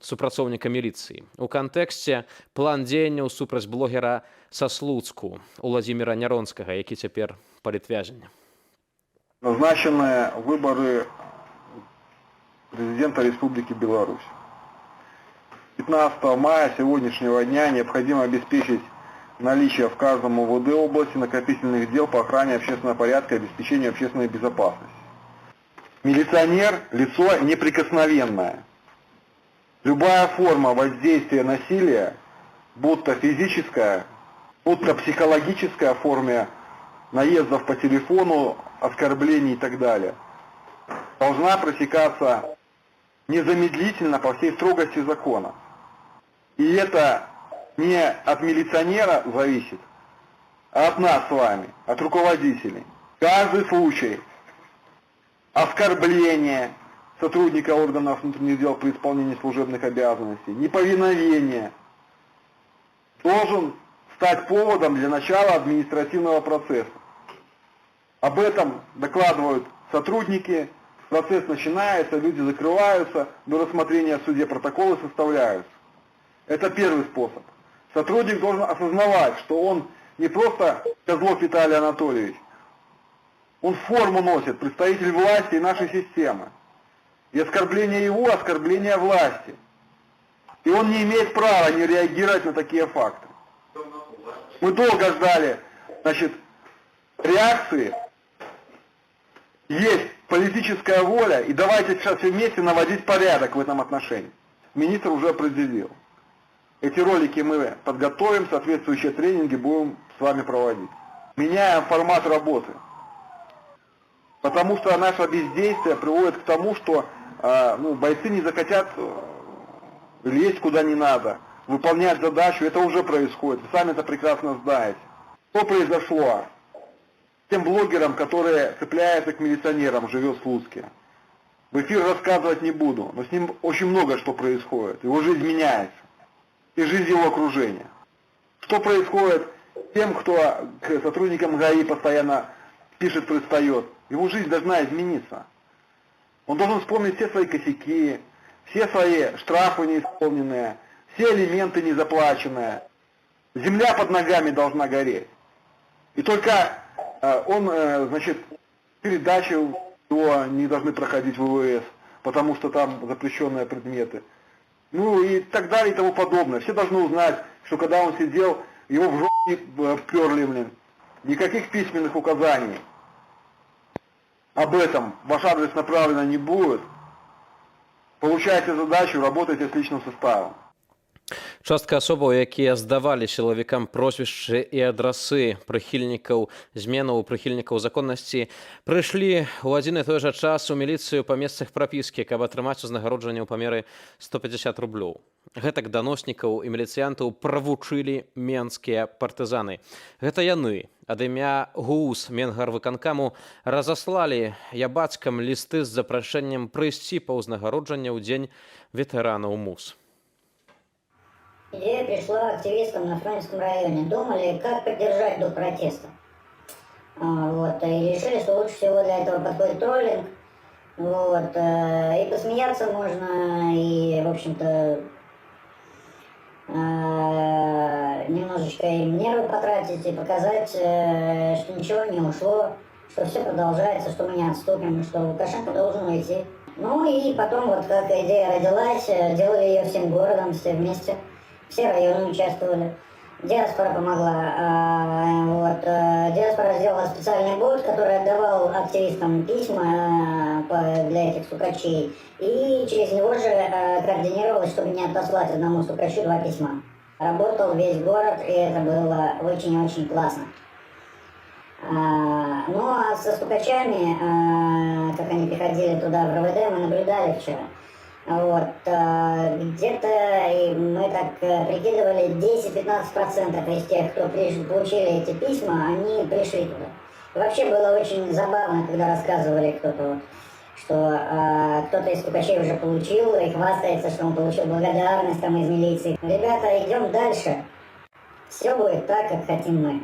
супрацоўніка міліцыі. У кантэксце план дзеянняў супраць блогера са Слуцку Уладзіміра Няронскага, які цяпер палітвязень. Назначены выборы президента Республики Беларусь. 15 мая сегодняшнего дня необходимо обеспечить наличие в каждом УВД области накопительных дел по охране общественного порядка и обеспечению общественной безопасности. Милиционер – лицо неприкосновенное. Любая форма воздействия насилия, будь то физическая, будь то психологическая в форме наездов по телефону, оскорблений и так далее, должна пресекаться незамедлительно по всей строгости закона. И это не от милиционера зависит, а от нас с вами, от руководителей. Каждый случай оскорбления сотрудника органов внутренних дел при исполнении служебных обязанностей, неповиновение должен стать поводом для начала административного процесса. Об этом докладывают сотрудники, процесс начинается, люди закрываются, до рассмотрения в суде протоколы составляются. Это первый способ. Сотрудник должен осознавать, что он не просто Козлов Виталий Анатольевич, он форму носит, представитель власти и нашей системы. И оскорбление его — оскорбление власти. И он не имеет права не реагировать на такие факты. Мы долго ждали, значит, реакции. Есть политическая воля, и давайте сейчас все вместе наводить порядок в этом отношении. Министр уже определил. Эти ролики мы подготовим, соответствующие тренинги будем с вами проводить. Меняем формат работы. Потому что наше бездействие приводит к тому, что ну, бойцы не захотят лезть куда не надо, выполнять задачу. Это уже происходит. Вы сами это прекрасно знаете. Что произошло? Тем блогерам, которые цепляются к милиционерам, живет в Слуцке. В эфир рассказывать не буду, но с ним очень много что происходит. Его жизнь меняется. И жизнь его окружения. Что происходит тем, кто к сотрудникам ГАИ постоянно пишет, пристает? Его жизнь должна измениться. Он должен вспомнить все свои косяки, все свои штрафы неисполненные, все алименты незаплаченные. Земля под ногами должна гореть. И только он, значит, передачи его не должны проходить в ВВС, потому что там запрещенные предметы. Ну и так далее и тому подобное. Все должны узнать, что когда он сидел, его в жопу перли, блин. Никаких письменных указаний об этом в ваш адрес направлено не будет. Получаете задачу, работайте с личным составом. Частка асобаў, якія здавалі сілавікам прозвішчы і адрасы прыхільнікаў зменаў, прыхільнікаў законнасці, прыйшлі ў адзін і той жа час у міліцыю па месцах прапіскі, каб атрымаць узнагароджанне ў памеры 150 рублёў. Гэтак даноснікаў і міліцыянтаў правучылі менскія партызаны. Гэта яны ад імя ГУУС Менгарвыканкаму разаслалі ябацькам лісты з запрашэннем прыйсці па ўзнагароджанне ў дзень ветэранаў МУС. Идея пришла активистам на Фрунзенском районе. Думали, как поддержать дух протеста. Вот, и решили, что лучше всего для этого подходит троллинг. Вот, и посмеяться можно, и, в общем-то, немножечко им нервы потратить и показать, что ничего не ушло, что все продолжается, что мы не отступим, что Лукашенко должен уйти. Ну и потом, вот как идея родилась, делали ее всем городом, все вместе, все районы участвовали. Диаспора помогла. Вот, диаспора сделала специальный бот, который отдавал активистам письма для этих стукачей. И через него же координировалось, чтобы не отослать одному стукачу два письма. Работал весь город, и это было очень-очень классно. Ну а со стукачами, как они приходили туда в РОВД, мы наблюдали вчера. Вот, где-то и мы так прикидывали, 10-15% из тех, кто получили эти письма, они пришли туда. И вообще было очень забавно, когда рассказывали кто-то, вот, что кто-то из стукачей уже получил и хвастается, что он получил благодарность там из милиции. Ребята, идем дальше. Все будет так, как хотим мы.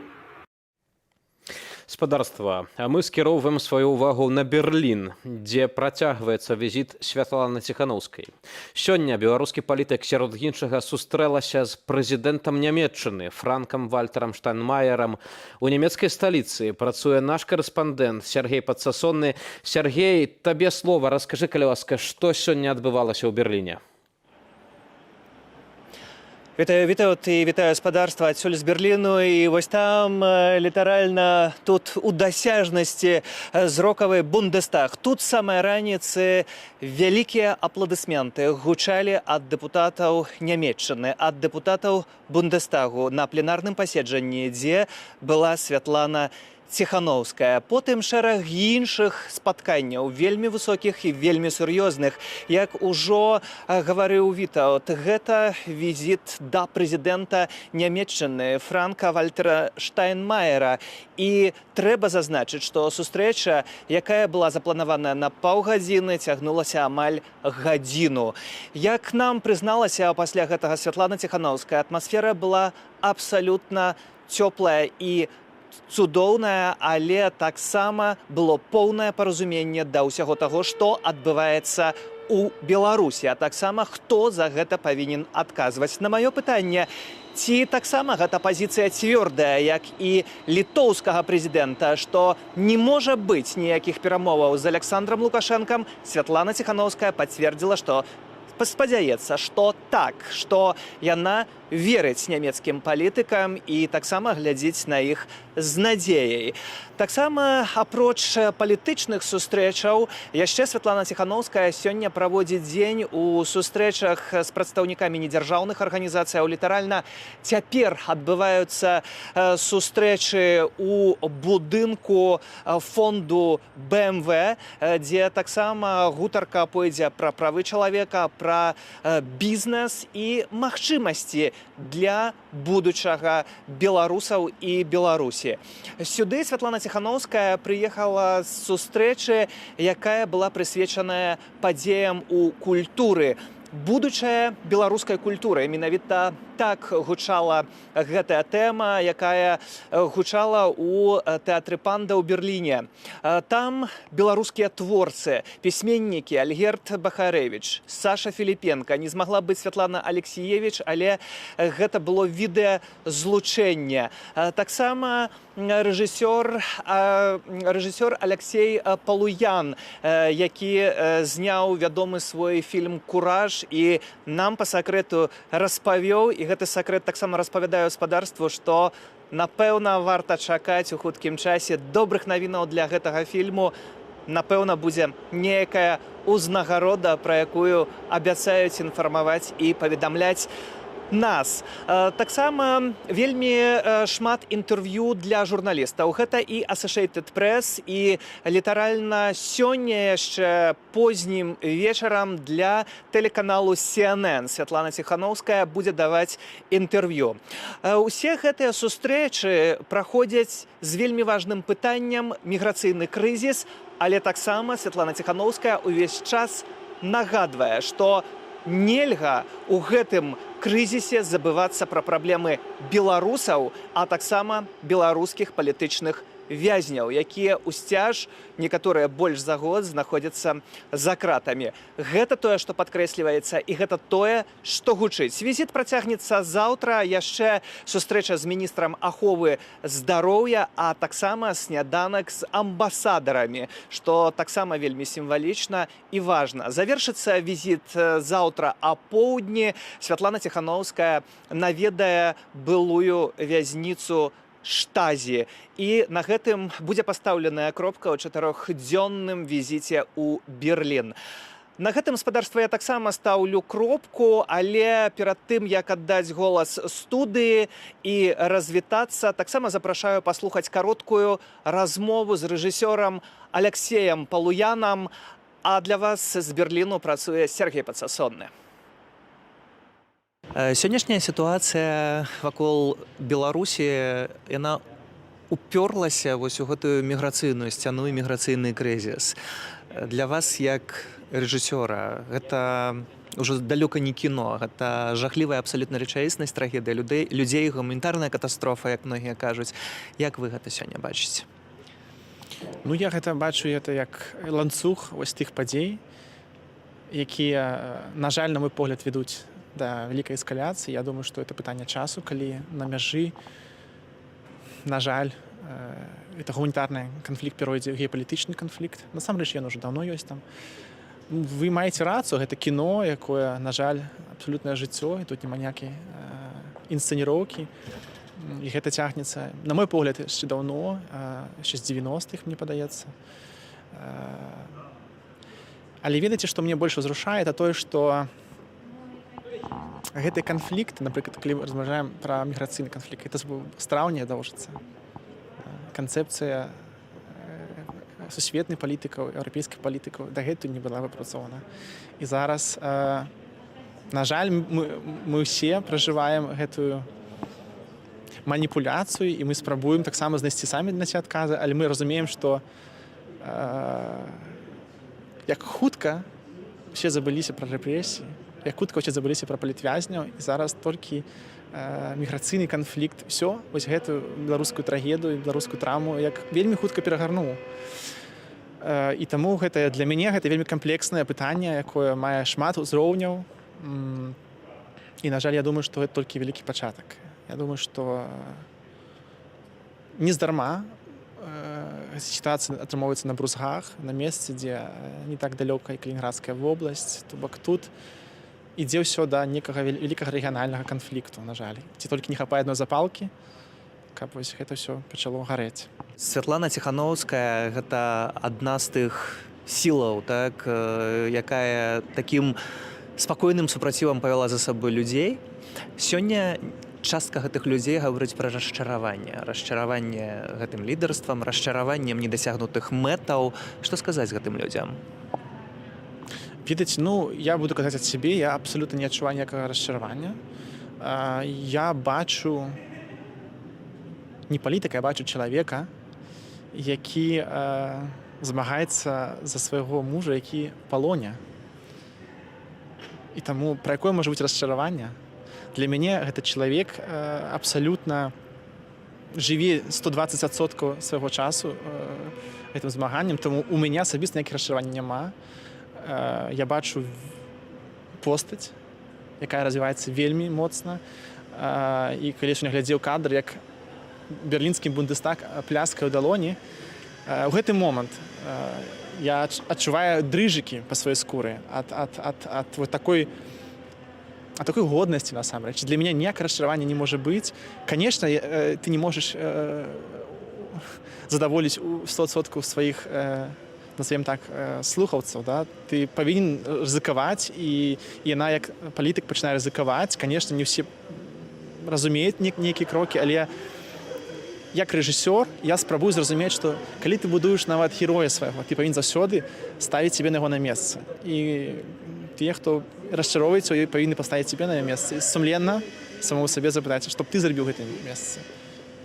Спадарства, а мы скіроўваем сваю ўвагу на Берлін, дзе працягваецца візіт Святланы Ціханаўскай. Сёння беларускі палітык сярод іншага сустрэлася з прэзідэнтам Нямеччыны Франкам Вальтарам Штайнмаерам. У нямецкай сталіцы працуе наш карэспандэнт Сяргей Падсасонны. Сяргей, табе слова, раскажы, калі ласка, што сёння адбывалася ў Берліне. Вітаю, Вітаўт, і вітаю спадарства адсюль, з Берліну. І вось там, літаральна тут, у дасяжнасці зрокавай, Бундестаг. Тут самай раніцы вялікія апладысменты гучалі ад дэпутатаў Нямеччыны, ад дэпутатаў Бундестагу на пленарным паседжанні, дзе была Святлана Ціханоўская. Потым шэраг іншых спатканняў, вельмі высокіх і вельмі сур'ёзных. Як ужо гаварыў Вітаўт, гэта візіт да прэзідэнта Нямеччыны Франка Вальтера Штайнмаера. І трэба зазначыць, што сустрэча, якая была запланаваная на паўгадзіны, цягнулася амаль гадзіну. Як нам прызналася пасля гэтага Святлана Ціханоўская, атмасфера была абсалютна цёплая і цудоўная, але таксама было поўнае паразуменне да ўсяго таго, што адбываецца у Беларусі, а таксама хто за гэта павінен адказваць. На маё пытанне, ці таксама гэта пазіцыя цвёрдая, як і літоўскага прэзідэнта, што не можа быць ніякіх перамоваў з Аляксандрам Лукашэнкам, Святлана Ціханоўская пацвердзіла, што спадзяецца, што так, што яна верыць нямецкім палітыкам і таксама глядзіць на іх з надзеяй. Таксама, апроч палітычных сустрэчаў, яшчэ Святлана Ціханоўская сёння праводзіць дзень у сустрэчах з прадстаўнікамі недзяржаўных арганізацыяў. Літаральна цяпер адбываюцца сустрэчы у будынку фонду БМВ, дзе таксама гутарка пойдзе пра правы чалавека, пра бізнес і магчымасці для будучага беларусаў і Беларусі. Сюды Святлана Ціханоўская прыехала з сустрэчы, якая была прысвечаная падзеям у культуры. Будучая беларускай культуры. Менавіта так гучала гэтая тэма, якая гучала ў тэатры Панда ў Берліне. Там беларускія творцы, пісьменнікі Альгерд Бахарэвіч, Саша Філіпенка, не змагла быць Святлана Алексіевіч, але гэта было відэазлучэнне. Таксама рэжысёр Аляксей Палуян, які зняў вядомы свой фільм «Кураж». насамрэч, і нам па сакрэту распавёў, і гэты сакрэт таксама распавядае гаспадарству, што, напэўна, варта чакаць у хуткім часе добрых навінаў для гэтага фільму. Напэўна, будзе неякая ўзнагарода, пра якую абяцаюць інфармаваць і паведамляць нас. Таксама вельмі шмат інтэрв'ю для журналістаў. Гэта і Associated Press, і літаральна сёння яшчэ познім вечарам для тэлеканалу CNN Святлана Ціхановская будзе даваць інтэрв'ю. Усе гэтыя сустрэчы праходзяць з вельмі важным пытаннем: міграцыйны крызіс, але таксама Святлана Ціхановская увесь час нагадвае, што нельга у гэтым крызісе забывацца пра праблемы беларусаў, а таксама беларускіх палітычных вязняў, якія ўсцяж, некаторыя больш за год, знаходзяцца за кратамі. Гэта тое, што падкрэсліваецца, і гэта тое, што гучыць. Візіт працягнецца заўтра, яшчэ сустрэча з міністрам аховы здароўя, а таксама сняданак з амбасадарамі, што таксама вельмі сімвалічна і важна. Завершыцца візіт заўтра апоўдні. Святлана Ціхановская наведае былую вязніцу Штазі. І на гэтым будзе пастаўленая кропка ў чатырохдзённым візіце ў Берлін. На гэтым, спадарства, я таксама стаўлю кропку, але перад тым, як аддаць голас студыі і развітацца, таксама запрашаю паслухаць кароткую размову з рэжысёрам Алексеем Палуянам. А для вас з Берліну працуе Сергей Пацасонны. Сённяшняя сітуацыя вакол Беларусі, яна уперлася вось у гэтую міграцыйную сцяну і міграцыйны крызіс. Для вас як рэжысёра гэта ўжо далёка не кіно, гэта жахлівая абсалютна рэчаіснасць, трагедыя людзей, гуманітарная катастрофа, як многія кажуць. Як вы гэта сёння бачыце? Ну, я гэта бачу, это як ланцуг вось тых падзей, якія, на жаль, на мой погляд, ведуць да вялікай эскаляцыі. Я думаю, што это пытанне часу, калі на мяжы, на жаль, это гуманітарны канфлікт перайдзе ў геапалітычны канфлікт. Насамрэч ён уже даўно ёсць там. Вы маеце рацыю, гэта кіно, якое, на жаль, абсалютнае жыццё, і тут няма ніякай інсцэніроўкі. І гэта цягнецца, на мой погляд, яшчэ даўно, яшчэ з 90-х, мне падаецца. Але ведаеце, што мне больш узрушае, это тое, што гэты канфлікт, напрыклад, калі мы размаўляем пра міграцыйны канфлікт, это з траўня доўжыцца. Канцэпцыя сусветных палітыкаў, еўрапейскіх палітыкаў дагэтуль не была выпрацована. І зараз, на жаль, мы ўсе пражываем гэтую маніпуляцыю, і мы спрабуем таксама знайсці самі на ці адказы, але мы разумеем, што як хутка усе забыліся пра рэпрэсіі, як хутка ўсе забыліся пра палітвязняў, і зараз толькі міграцыйны канфлікт все вось гэтую беларускую трагедыю, беларускую травму як вельмі хутка перагарнуў. І таму гэта для мяне гэта вельмі камплекснае пытанне, якое мае шмат узроўняў. І, на жаль, я думаю, што гэта толькі вялікі пачатак. Я думаю, што нездарма сітуацыя атрымоўваецца на Брузгах, на месцы, дзе не так далёка і Калінінградская вобласць, то бок тут ідзе ўсё да некага вялікага рэгіянальнага канфлікту, на жаль. Ці толькі не хапае адной запалкі, каб вось гэта ўсё пачало гарэць. Святлана Ціхановская — гэта адна з тых сілаў, так, якая такім спакойным супрацівам павяла за сабой людзей. Сёння частка гэтых людзей гаворыць пра расчараванне, расчараванне гэтым лідарствам, расчараваннем недасягнутых мэтаў. Што сказаць гэтым людзям? Ведаеце, ну, я буду казаць ад сябе, я абсалютна не адчуваю ніякага расчаравання. Я бачу не палітыка, я бачу чалавека, які змагаецца за свайго мужа, які ў палоне. І таму пра якое можа быць расчараванне? Для мяне гэта чалавек абсалютна жыве 120% свайго часу гэтым змаганнем, таму у мяне асабіста ніякіх расчараванняў няма. Я бачу постаць, якая развіваецца вельмі моцна. І калі сёння глядзеў кадр, як берлінскі Бундестаг пляскае ў далоні, у гэты момант Я адчуваю дрыжыкі па сваёй скуры ад вот такой годнасці насамрэч. Для меня ніякага расчаравання не можа быць. Конечно, ты не можаш задаволіць у 100% сваіх, назовем так, слухаўцаў, да? Ты павінен рызыкаваць, і яна як палітык пачынае рызыкаваць. Конечно, не ўсе разумеюць нейкія крокі, але як рэжысёр я спрабую зразумець, што калі ты будуеш нават героя свайго, ты павінен заўсёды ставіць сябе на ягонае месца. І тыя, хто расчароўваецца, ёй, павінны паставіць сябе на месца і сумленна самому сабе запытаць, што б ты зрабіў у гэтым месцы.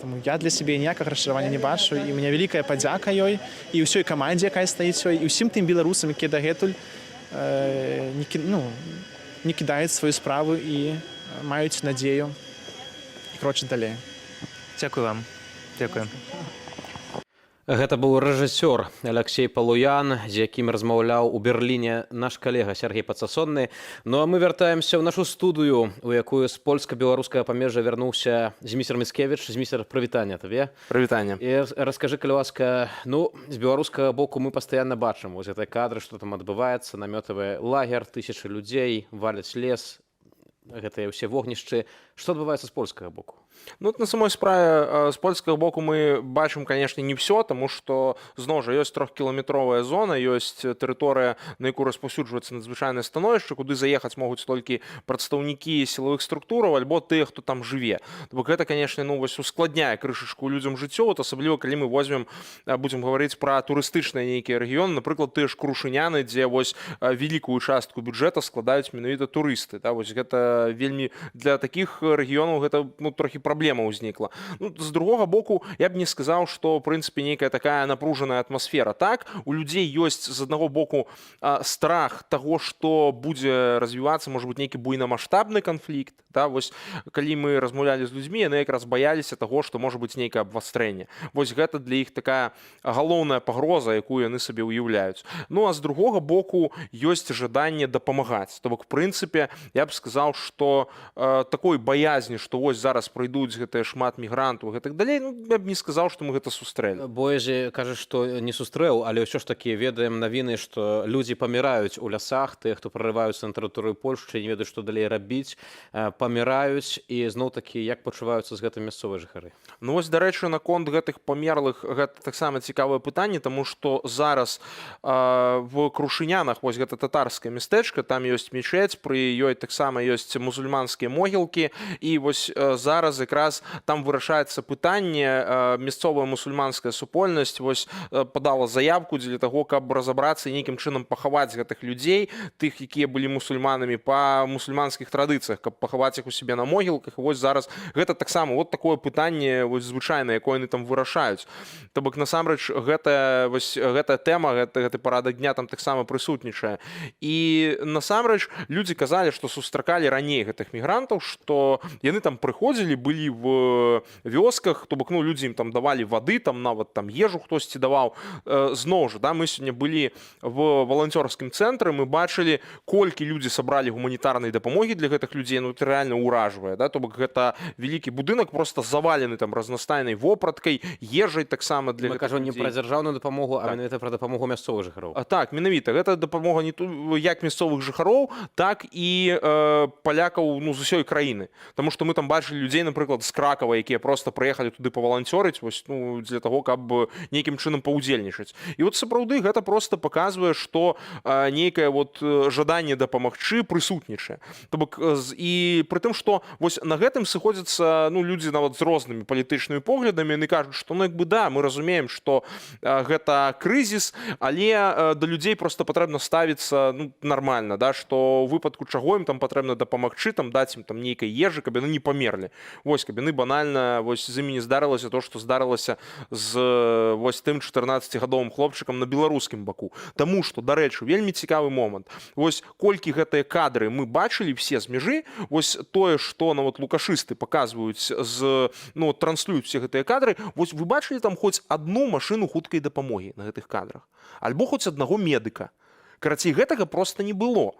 Таму я для сябе ніякага расчаравання не бачу, і у меня вялікая падзяка ёй і ўсёй камандзе, якая стаіць ёй, і ўсім тым беларусам, якія дагэтуль ну, не кідаюць сваю справу і маюць надзею і крочаць далей. Дзякую вам. Дзякую. Гэта быў рэжысёр Алексей Палуян, з якім размаўляў у Берліне наш калега Сергей Пацасонны. Ну а мы вяртаемся ў нашу студыю, у якую з польска-беларускага памежжа вярнуўся Зміцер Міцкевіч. Зміцер, прывітанне табе. Прывітанне. І раскажы, калі ласка, ну, з беларускага боку мы пастаянна бачым вось гэтыя кадры, што там адбываецца, намётавы лагер, тысячы людзей, валяць лес, гэтыя ўсе вогнішчы. Што адбываецца з польскага боку? Ну, вот на самой справе, з польскага боку мы бачым, конечно, не все, таму што зноў жа ёсць трохкіламетровая зона, ёсць тэрыторыя, на якую распаўсюджваецца надзвычайнае становішча, куды заехаць могуць толькі прадстаўнікі сілавых структураў альбо тыя, хто там жыве. То бок гэта, конечно, ну, вось ускладняе крышачку людзям жыццё, вот асабліва калі мы возьмем, будзем гаварыць пра турыстычныя нейкія рэгіёны, напрыклад, тыя ж Крушыняны, дзе вось вялікую частку бюджэта складаюць менавіта турысты. Да, вось гэта вельмі для такіх рэгіёнаў гэта, ну, трохі праблема ўзнікла. Ну, з другога боку, я б не сказаў, што ў прынцыпе нейкая такая напружаная атмасфера. Так, у людзей ёсць з аднаго боку страх таго, што будзе развівацца, можа быць, нейкі буйнамасштабны канфлікт. Да, вось калі мы размаўлялі з людзьмі, яны якраз баяліся таго, што можа быць нейкае абвастрэнне. Вось гэта для іх такая галоўная пагроза, якую яны сабе ўяўляюць. Ну а з другога боку ёсць жаданне дапамагаць. То бок, в прынцыпе, я б сказаў, што такой баязні, што вось зараз прыйдуць гэтыя шмат мігрантаў і гэтак далей, ну, я б не сказаў, што мы гэта сустрэлі. Боязі, кажаш, што не сустрэў, але ўсё ж такі ведаем навіны, што людзі паміраюць у лясах, тыя, хто прарываюцца на тэрыторыю Польшчы, не ведаюць, што далей рабіць, паміраюць. І зноў такі, як пачуваюцца з гэтым мясцовыя жыхары? Ну вось, дарэчы, наконт гэтых памерлых, гэта таксама цікавае пытанне, таму што зараз в Крушынянах, вось гэта татарскае мястэчка, там ёсць мечеть, пры ёй таксама ёсць мусульманскія могілкі, і вось зараз якраз там вырашаецца пытанне, мясцовая мусульманская супольнасць вось падала заявку дзеля таго, каб разабрацца і нейкім чынам пахаваць гэтых людзей, тых, якія былі мусульманамі па мусульманскіх традыцыях, каб пахаваць іх у сябе на могілках. І вось зараз гэта таксама вот такое пытанне вось звычайнае, якое яны там вырашаюць. То бок насамрэч гэтая вось гэтая тэма, гэты парадак дня там таксама прысутнічае. І насамрэч людзі казалі, што сустракалі раней гэтых мігрантаў, што яны там прыходзілі, былі в вёсках, то бок, ну, людзі ім там давалі вады, там нават там ежу хтосьці даваў. Зноў жа, да, мы сёння былі в валанцёрскім цэнтры, мы бачылі, колькі людзі сабралі гуманітарнай дапамогі для гэтых людзей. Ну, это реально ўражвае, да, то бок гэта вялікі будынак, просто завалены там разнастайнай вопраткай, ежай таксама для Мы гэтых кажам не людзей. пра дзяржаўную дапамогу, а Так. менавіта пра дапамогу мясцовых жыхароў. А, так, менавіта гэта дапамога не ту як мясцовых жыхароў, так і палякаў, ну, з усёй краіны. Таму што мы там бачылі людзей, напрыклад, з Кракава, якія просто прыехалі туды паваланцёрыць, вось, ну, для таго, каб нейкім чынам паўдзельнічаць. І вот сапраўды гэта просто паказвае, што нейкае вот жаданне дапамагчы прысутнічае. То бок і пры тым, што вось на гэтым сыходзяцца, ну, людзі нават з рознымі палітычнымі поглядамі, яны кажуць, што, ну, як бы да, мы разумеем, што гэта крызіс, але да людзей просто патрэбна ставіцца, ну, нармальна, да, што ў выпадку чаго ім там патрэбна дапамагчы, там даць ім там нейкай ежы, каб яны не памерлі. Вось каб яны банальна вось з імі не здарылася то, што здарылася з вось тым 14гадовым хлопчыкам на беларускім баку. Таму што, дарэчы, вельмі цікавы момант. Вось колькі гэтыя кадры мы бачылі все з мяжы, вось тое, што нават лукашысты паказваюць з, ну, транслююць все гэтыя кадры, вось вы бачылі там хоць одну машыну хуткай дапамогі на гэтых кадрах альбо хоць аднаго медыка? Карацей, гэтага просто не было.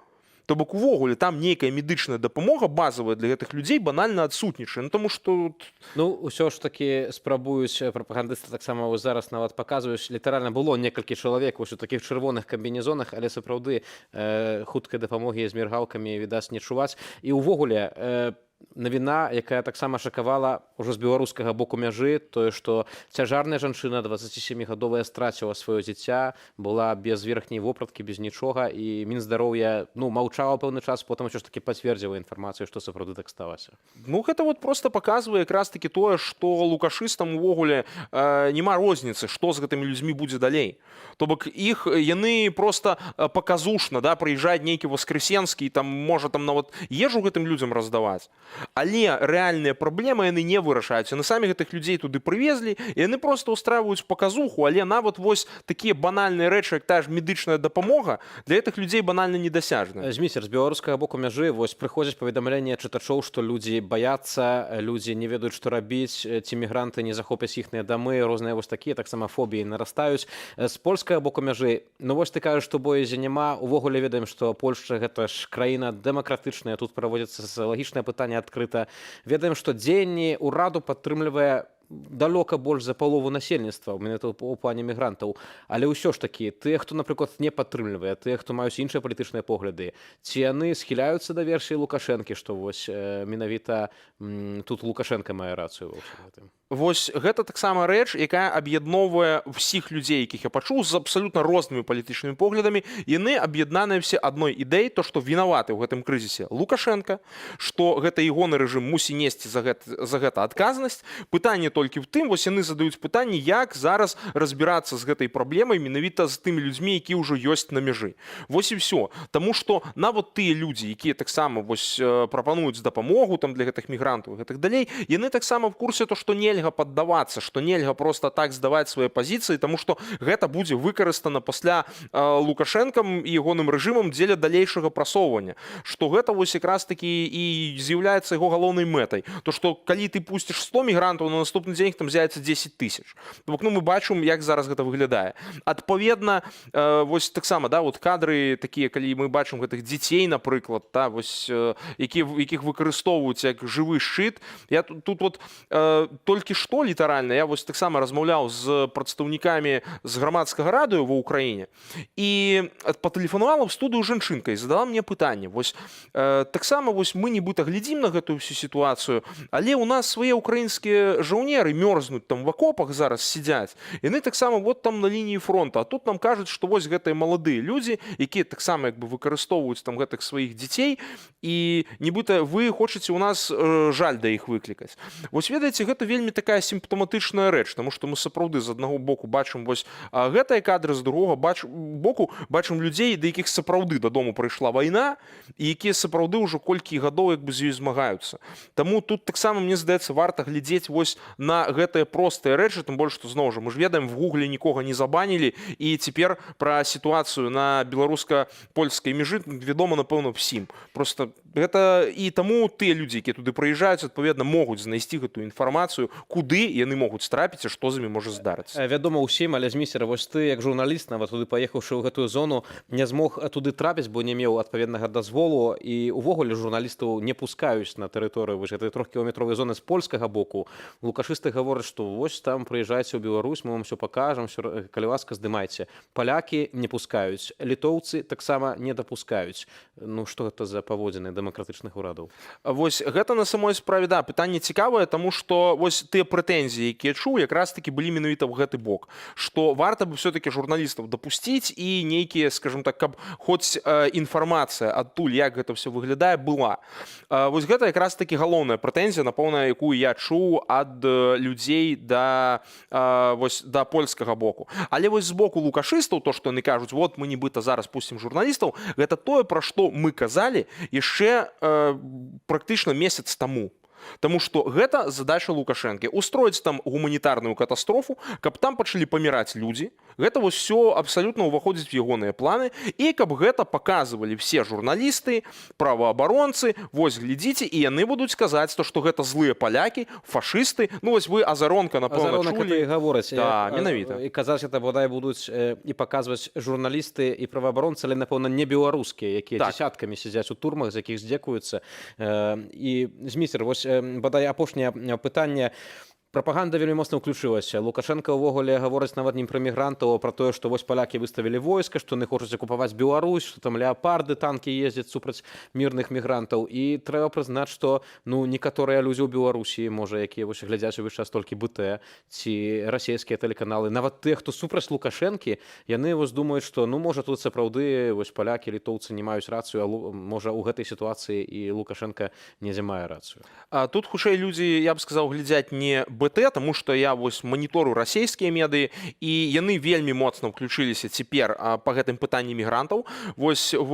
То бок увогуле там нейкая медычная дапамога базавая для гэтых людзей банальна адсутнічае, ну, таму што Ну, ўсё ж такі спрабуюць прапагандысты таксама, вось зараз нават паказваюць, літаральна было некалькі чалавек вось у такіх чырвоных камбінезонах, але сапраўды хуткай дапамогі з міргалкамі, відаць, не чуваць. І ўвогуле навіна, якая таксама шакавала ўжо з беларускага боку мяжы, тое, што цяжарная жанчына 27гадовая страціла сваё дзіця, была без верхняй вопраткі, без нічога, і Мінздароўя, ну, маўчала пэўны час, потым ўсё ж такі пацвердзіла інфармацыю, што сапраўды так сталася. Ну, гэта вот просто паказвае якраз таки тое, што лукашыстам увогуле няма розніцы, што з гэтымі людзьмі будзе далей. То бок іх яны просто паказушна, да, прыязджаюць, нейкі Васкрасенскі там можа там нават ежу гэтым людзям раздаваць, але рэальныя праблемы яны не вырашаюць. Яны самі гэтых людзей туды прывезлі, і яны просто устраиваюць паказуху, але нават вось такія банальныя рэчы, як та ж медычная дапамога, для гэтых людзей банальна недасяжная. Зміцер, з беларускага боку мяжы вось прыходзяць паведамленне чытачоў, што людзі баяцца, людзі не ведаюць, што рабіць, ці мігранты не захопяць іхныя дамы, розныя вось такія таксама фобіі нарастаюць. З польскага боку мяжы, ну, вось ты кажаш, што боязі няма, увогуле ведаем, што Польшча — гэта ж краіна дэмакратычная, тут праводзіцца сацыялагічнае пытанне адкрыта. Ведаем, што дзеянні ўраду падтрымлівае далёка больш за палову насельніцтва, менавіта ў плане мігрантаў, але ўсё ж такі тыя, хто, напрыклад, не падтрымлівае, тыя, хто маюць іншыя палітычныя погляды, ці яны схіляюцца да версіі Лукашэнкі, што вось менавіта тут Лукашэнка мае рацыю ва ўсім гэтым? Вось гэта таксама рэч, якая аб'ядноўвае ўсіх людзей, якіх я пачуў з абсалютна рознымі палітычнымі поглядамі. Яны аб'яднаныя все адной ідэі, то што вінаваты ў гэтым крызісе Лукашэнка, што гэта ягоны рэжым мусіць несці за гэта адказнасць. Пытанне толькі в тым, вось яны задаюць пытанне, як зараз разбірацца з гэтай праблемай менавіта з тымі людзьмі, які ўжо ёсць на мяжы. Вось і всё. Таму што нават тыя людзі, якія таксама вось прапануюць дапамогу там для гэтых мігрантаў і гэтых далей, яны таксама в курсе то, што нельга паддавацца, што нельга просто так здаваць свае пазіцыі, таму што гэта будзе выкарыстана пасля Лукашэнкам і ягоным рэжымам дзеля далейшага прасоўвання, што гэта вось якраз такі і з'яўляецца яго галоўнай мэтай, то што калі ты пусціш 100 мігрантаў, на наступны дзень іх там з'явіцца 10 тысяч. То бок, ну, мы бачым, як зараз гэта выглядае. Адпаведна, вось таксама, да, вот кадры такія, калі мы бачым гэтых дзяцей, напрыклад, та вось якіх выкарыстоўваюць як жывы шчыт. Я тут вот толькі што літаральна я вось таксама размаўляў з прадстаўнікамі з Грамадскага радыё ва Ўкраіне, і патэлефанавала в студыю жанчынка і задала мне пытанне: вось таксама вось мы нібыта глядзім на гэтую всю сітуацыю, але у нас свае украінскія жаўнеры мёрзнуць там в акопах, зараз сядзяць, яны таксама вот там на лініі фронта, а тут нам кажуць, што вось гэтыя маладыя людзі, якія таксама як бы выкарыстоўваюць там гэтых сваіх дзяцей, і нібыта вы хочаце у нас жаль да іх выклікаць. Вось ведаеце, гэта вельмі такая сімптаматычная рэч, таму што мы сапраўды з аднаго боку бачым вось гэтыя кадры, з другога боку бачым людзей, да якіх сапраўды дадому прыйшла вайна і якія сапраўды ўжо колькі гадоў як бы з ёй змагаюцца. Таму тут таксама, мне здаецца, варта глядзець вось на гэтыя простыя рэчы, тым больш што, зноў жа, мы ж ведаем, в гугле нікога не забанілі, і цяпер пра сітуацыю на беларуска-польскай мяжы вядома, напэўна, всім. Просто гэта і таму тыя людзі, якія туды прыязджаюць, адпаведна, могуць знайсці гэтую інфармацыю, куды яны могуць трапіць і што з імі можа здарыцца. Вядома ўсім, але, Зміцер, вось ты як журналіст, нават туды паехаўшы ў гэтую зону, не змог туды трапіць, бо не меў адпаведнага дазволу, і увогуле журналістаў не пускаюць на тэрыторыю вось гэтай трохкіламетровай зоны з польскага боку. Лукашысты гавораць, што вось там прыязджайце ў Беларусь, мы вам всё пакажам, всё, калі ласка, здымайце. Палякі не пускаюць, літоўцы таксама не дапускаюць. Ну, што гэта за паводзіны дэмакратычных урадаў? Вось гэта на самой справе, да, пытанне цікавае, таму што вось тыя прэтэнзіі, якія чуў, якраз такі былі менавіта ў гэты бок, што варта бы все-таки журналістаў дапусціць і нейкія, скажем так, каб хоць інфармацыя адтуль, як гэта всё выглядае, была. Вось гэта якраз такі галоўная прэтэнзія, напэўна, якую я чуў ад людзей вось да польскага боку. Але вось з боку лукашыстаў то, што яны кажуць: вот мы нібыта зараз пусцім журналістаў, гэта тое, пра што мы казалі яшчэ практычна месяц таму. Таму што гэта задача Лукашэнкі: устроіць там гуманітарную катастрофу, каб там пачалі паміраць людзі. Гэта вось все абсалютна ўваходзіць в ягоныя планы, і каб гэта паказвалі все журналісты, праваабаронцы: вось, глядзіце. І яны будуць казаць то, што гэта злыя палякі, фашысты. Ну вось вы Азаронка, напэўна, Азаронак чулі. это і гаворыць. Да, менавіта. І казаць это бадай будуць і паказваць журналісты і праваабаронцы, але, напэўна, не беларускія, якія дзясяткамі сядзяць у турмах, з якіх здзекуюцца. І, Зміцер, вось бадай апошняе пытанне. Прапаганда вельмі моцна ўключылася. Лукашэнка ўвогуле гаворыць нават не пра мігрантаў, а пра тое, што вось палякі выставілі войска, што яны хочуць акупаваць Беларусь, што там леапарды, танкі ездзяць супраць мірных мігрантаў. І трэба прызнаць, што, ну, некаторыя людзі ў Беларусі, можа, якія вось глядзяць увесь час толькі БТ ці расійскія тэлеканалы, нават тыя, хто супраць Лукашэнкі, яны вось думаюць, што, ну, можа, тут сапраўды вось палякі, літоўцы не маюць рацыю, а можа, у гэтай сітуацыі і Лукашэнка недзе мае рацыю. А тут хутчэй людзі, я б сказаў, глядзяць не БТ, таму што я вось манітору расійскія медыі, і яны вельмі моцна ўключыліся цяпер па гэтым пытанні мігрантаў. Вось в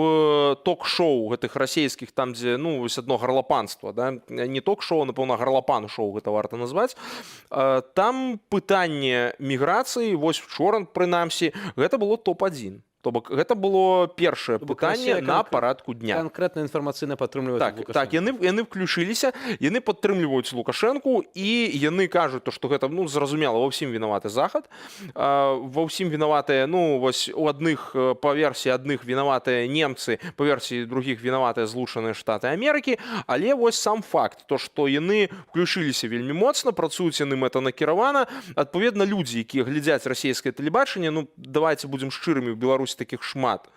ток-шоу гэтых расійскіх, там, дзе, ну, вось одно гарлапанство, да? Не ток-шоу, напэўна, гарлапан-шоу гэта варта назваць. Там пытанне міграцыі вось учора, прынамсі, гэта было топ-1. То бок гэта было першае То бок пытанне Расія на парадку дня. Канкрэтна інфармацыйна падтрымліваюць Так, так, яны включыліся, яны падтрымліваюць Лукашэнку, і яны кажуць то, што гэта, ну, зразумела, ва ўсім вінаваты Захад, ва ўсім вінаватыя, ну, вось у адных, па версіі адных вінаватыя немцы, па версіі другіх вінаватыя Злучаныя Штаты Амерыкі, але вось сам факт, то, што яны включыліся вельмі моцна, працуюць яны мэтанакіравана. Адпаведна, людзі, якія глядзяць расійскае тэлебачанне, ну, давайте будзем шчырымі, у Беларусі такіх шмат,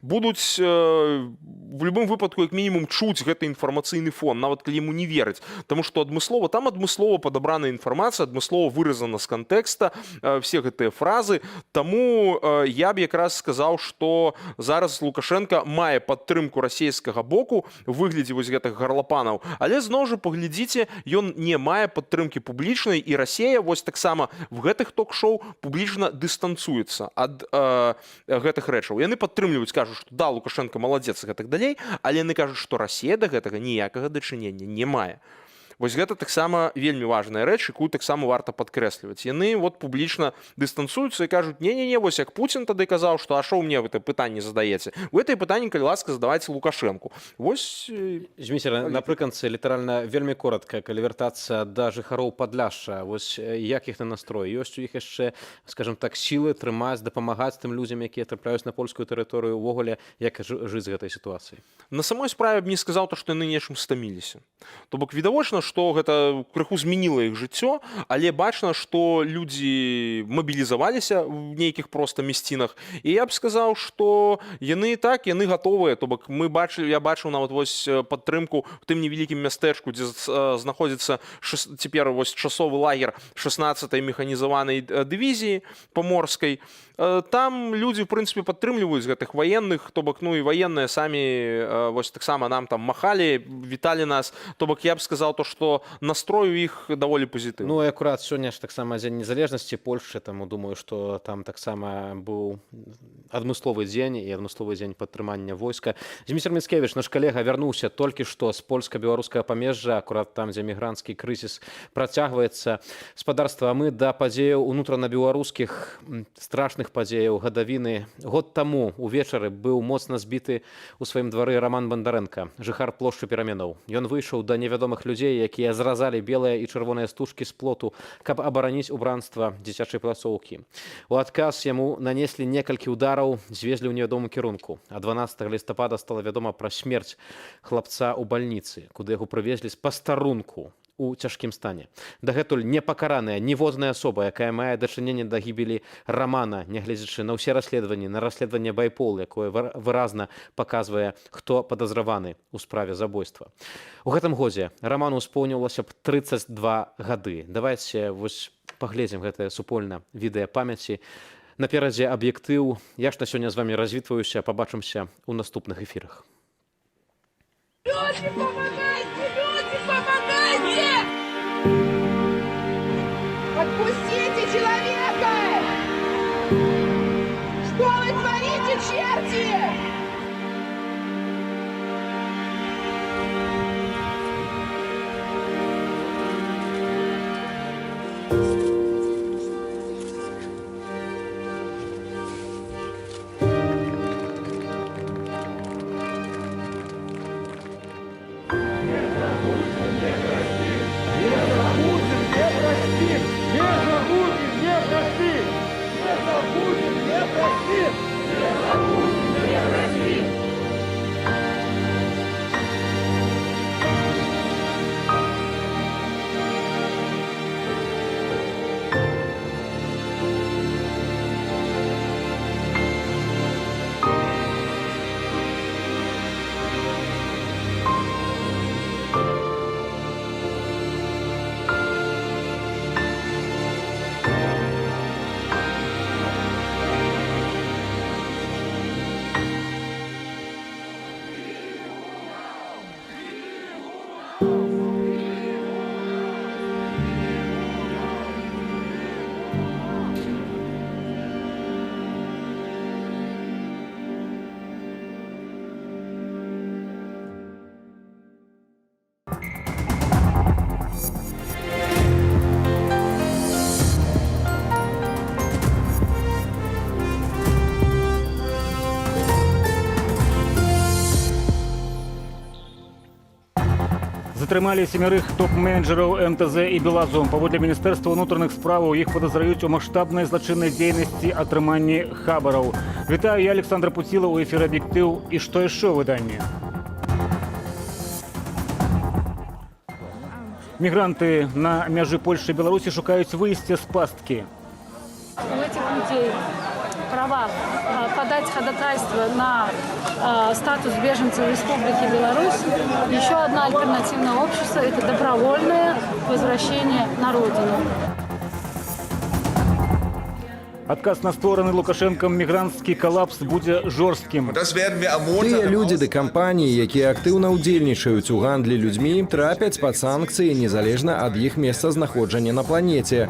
будуць в любым выпадку як мінімум чуць гэты інфармацыйны фон, нават калі яму не верыць. Таму што адмыслова там адмыслова падабрана інфармацыя, адмыслова выразана з кантэкста все гэтыя фразы. Таму я б якраз сказаў, што зараз Лукашэнка мае падтрымку расійскага боку у выглядзе вось гэтых гарлапанаў, але зноў жа, паглядзіце, ён не мае падтрымкі публічнай, і Расея вось таксама в гэтых ток-шоу публічна дыстанцуецца ад гэтых рэчаў. Яны падтрымліваюць, кажуць, што да, Лукашэнка маладзец і гэтак далей, але яны кажуць, што Расія да гэтага ніякага дачынення не мае. Вось гэта таксама вельмі важная рэч, якую таксама варта падкрэсліваць. Яны вот публічна дыстанцуюцца і кажуць: не, не, не, вось як Пуцін тады казаў, што а шо мне вы это пытанне задаеце? Вы гэтае пытанне, калі ласка, задавайце Лукашэнку. Вось. Зміцер, напрыканцы, літаральна вельмі коротка, калі вяртацца да жыхароў Падляшша, вось як іх на настрой? Ёсць у іх яшчэ, скажем так, сілы трымаць, дапамагаць тым людзям, якія трапляюць на польскую тэрыторыю, увогуле, як жыць з гэтай сітуацыяй? На самой справе б не сказаў то, што яны нечым стаміліся. То бок відавочна, што гэта крыху змяніла іх жыццё, але бачна, што людзі мабілізаваліся в нейкіх проста мясцінах, і я б сказаў, што яны так, яны гатовыя. То бок мы бачылі, я бачыў нават вось падтрымку в тым невялікім мястэчку, дзе знаходзіцца цяпер вось часовы лагер 16 механізаванай дывізіі паморскай. Там людзі, в прынцыпе, падтрымліваюць гэтых ваенных, то бок, ну, і ваенныя самі вось таксама нам там махалі, віталі нас. То бок я б сказаў то, што настрой у іх даволі пазітыўны. Ну і акурат сёння ж таксама дзень незалежнасці Польшчы, таму думаю, што там таксама быў адмысловы дзень і адмысловы дзень падтрымання войска. Зміцер Міцкевіч, наш калега, вярнуўся толькі што з польска-беларускага памежжа, акурат там, дзе мігранцкі крызіс працягваецца. Спадарства, а мы да падзеяў унутрана беларускіх, страшных падзеяў гадавіны. Год таму увечары быў моцна збіты у сваім двары Раман Бандарэнка, жыхар плошчы Пераменаў. Ён выйшаў да невядомых людзей, якія зразалі белыя і чырвоныя стужкі з плоту, каб абараніць убранства дзіцячай пляцоўкі. У адказ яму нанеслі некалькі удараў, звезлі ў невядомым кірунку. А 12 лістапада стала вядома пра смерць хлапца ў бальніцы, куды яго прывезлі з пастарунку у цяжкім стане. Дагэтуль не пакараная ніводная асоба, якая мае дачыненне да гібелі Рамана, нягледзячы на ўсе расследаванні, на расследаванне Байпол, якое выразна паказвае, хто падазраваны ў справе забойства. У гэтым годзе Раману успоўнілася б 32 гады. Давайте вось паглядзім гэтае супольна відэа памяці. Наперадзе аб'ектыў. Я ж на сёння з вами развітваюся, пабачымся ў наступных эфірах. Люди, помогайте! Люди, помогайте! Отпустите человека! Что вы творите, черти? Затрымалі семярых топ-менеджераў МТЗ і Белазу. Паводле Міністэрства ўнутраных справаў, іх падазраюць у маштабнай злачыннай дзейнасці, атрыманні хабараў. Вітаю, я Аляксандр Пуцілаў, у эфіры «Аб'ектыў», і што яшчэ ў выданні. Мігранты на мяжы Польшчы і Беларусі шукаюць выйсце з пасткі. У этих людей права подать ходатайство на статус беженца в Республике Беларусь. Еще одна альтернативное общество – это добровольное возвращение на родину. Адказ на створаны Лукашэнкам мігранцкі калапс будзе жорсткім. Тыя людзі ды кампаніі, якія актыўна ўдзельнічаюць у гандлі людзьмі, трапяць пад санкцыі незалежна ад іх месцазнаходжання на планеце.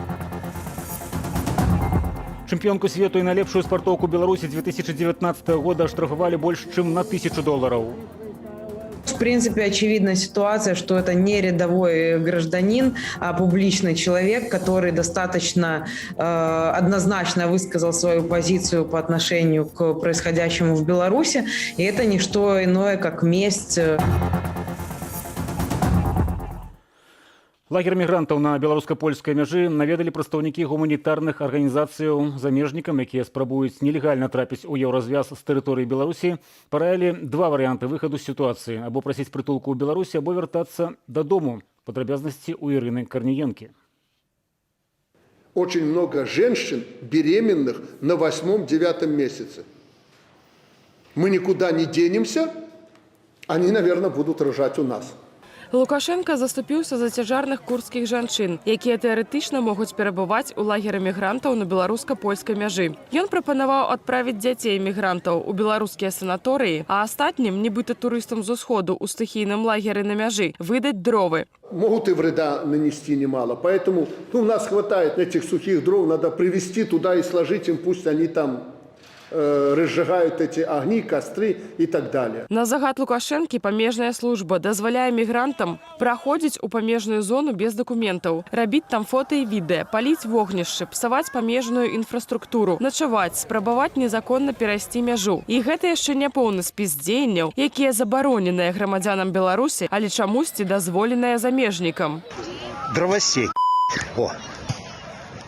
Чэмпіёнку свету і найлепшую спартоўку Беларусі 2019 года аштрафавалі больш чым на 1000 долараў. В принципе, очевидна ситуация, что это не рядовой гражданин, а публичный человек, который достаточно однозначно высказал свою позицию по отношению к происходящему в Беларуси. И это не что иное, как месть. Лагер мігрантаў на беларуска-польскай мяжы наведалі прадстаўнікі гуманітарных арганізацыяў. Замежнікам, якія спрабуюць нелегальна трапіць у Еўразвяз з тэрыторыі Беларусі, параілі два варыянты выхаду з сітуацыі: або прасіць прытулку ў Беларусі, або вяртацца дадому. Падрабязнасці ў Ірыны Карніенкі. Очень много женщин беременных на восьмом-девятом месяце. Мы никуда не денемся, они, наверное, будут рожать у нас. Лукашэнка заступіўся за цяжарных курскіх жанчын, якія тэарэтычна могуць перабываць у лагеры мігрантаў на беларуска-польскай мяжы. Ён прапанаваў адправіць дзяцей мігрантаў у беларускія санаторыі, а астатнім, нібыта турыстам з усходу ў стыхійным лагеры на мяжы, выдаць дровы. Могут и вреда нанести немало. Поэтому, ну, у нас хватает этих сухих дров, надо привезти туда и сложить им, пусть они там разжигают эти огни, костры и так далее. На загад Лукашэнкі памежная служба дазваляе мігрантам праходзіць у памежную зону без дакументаў, рабіць там фота і відэа, паліць вогнішчы, псаваць памежную інфраструктуру, начаваць, спрабаваць незаконна перайсці мяжу. І гэта яшчэ не поўны спіс дзеянняў, якія забароненыя грамадзянам Беларусі, але чамусьці дазволеныя замежнікам. Дровосек. О.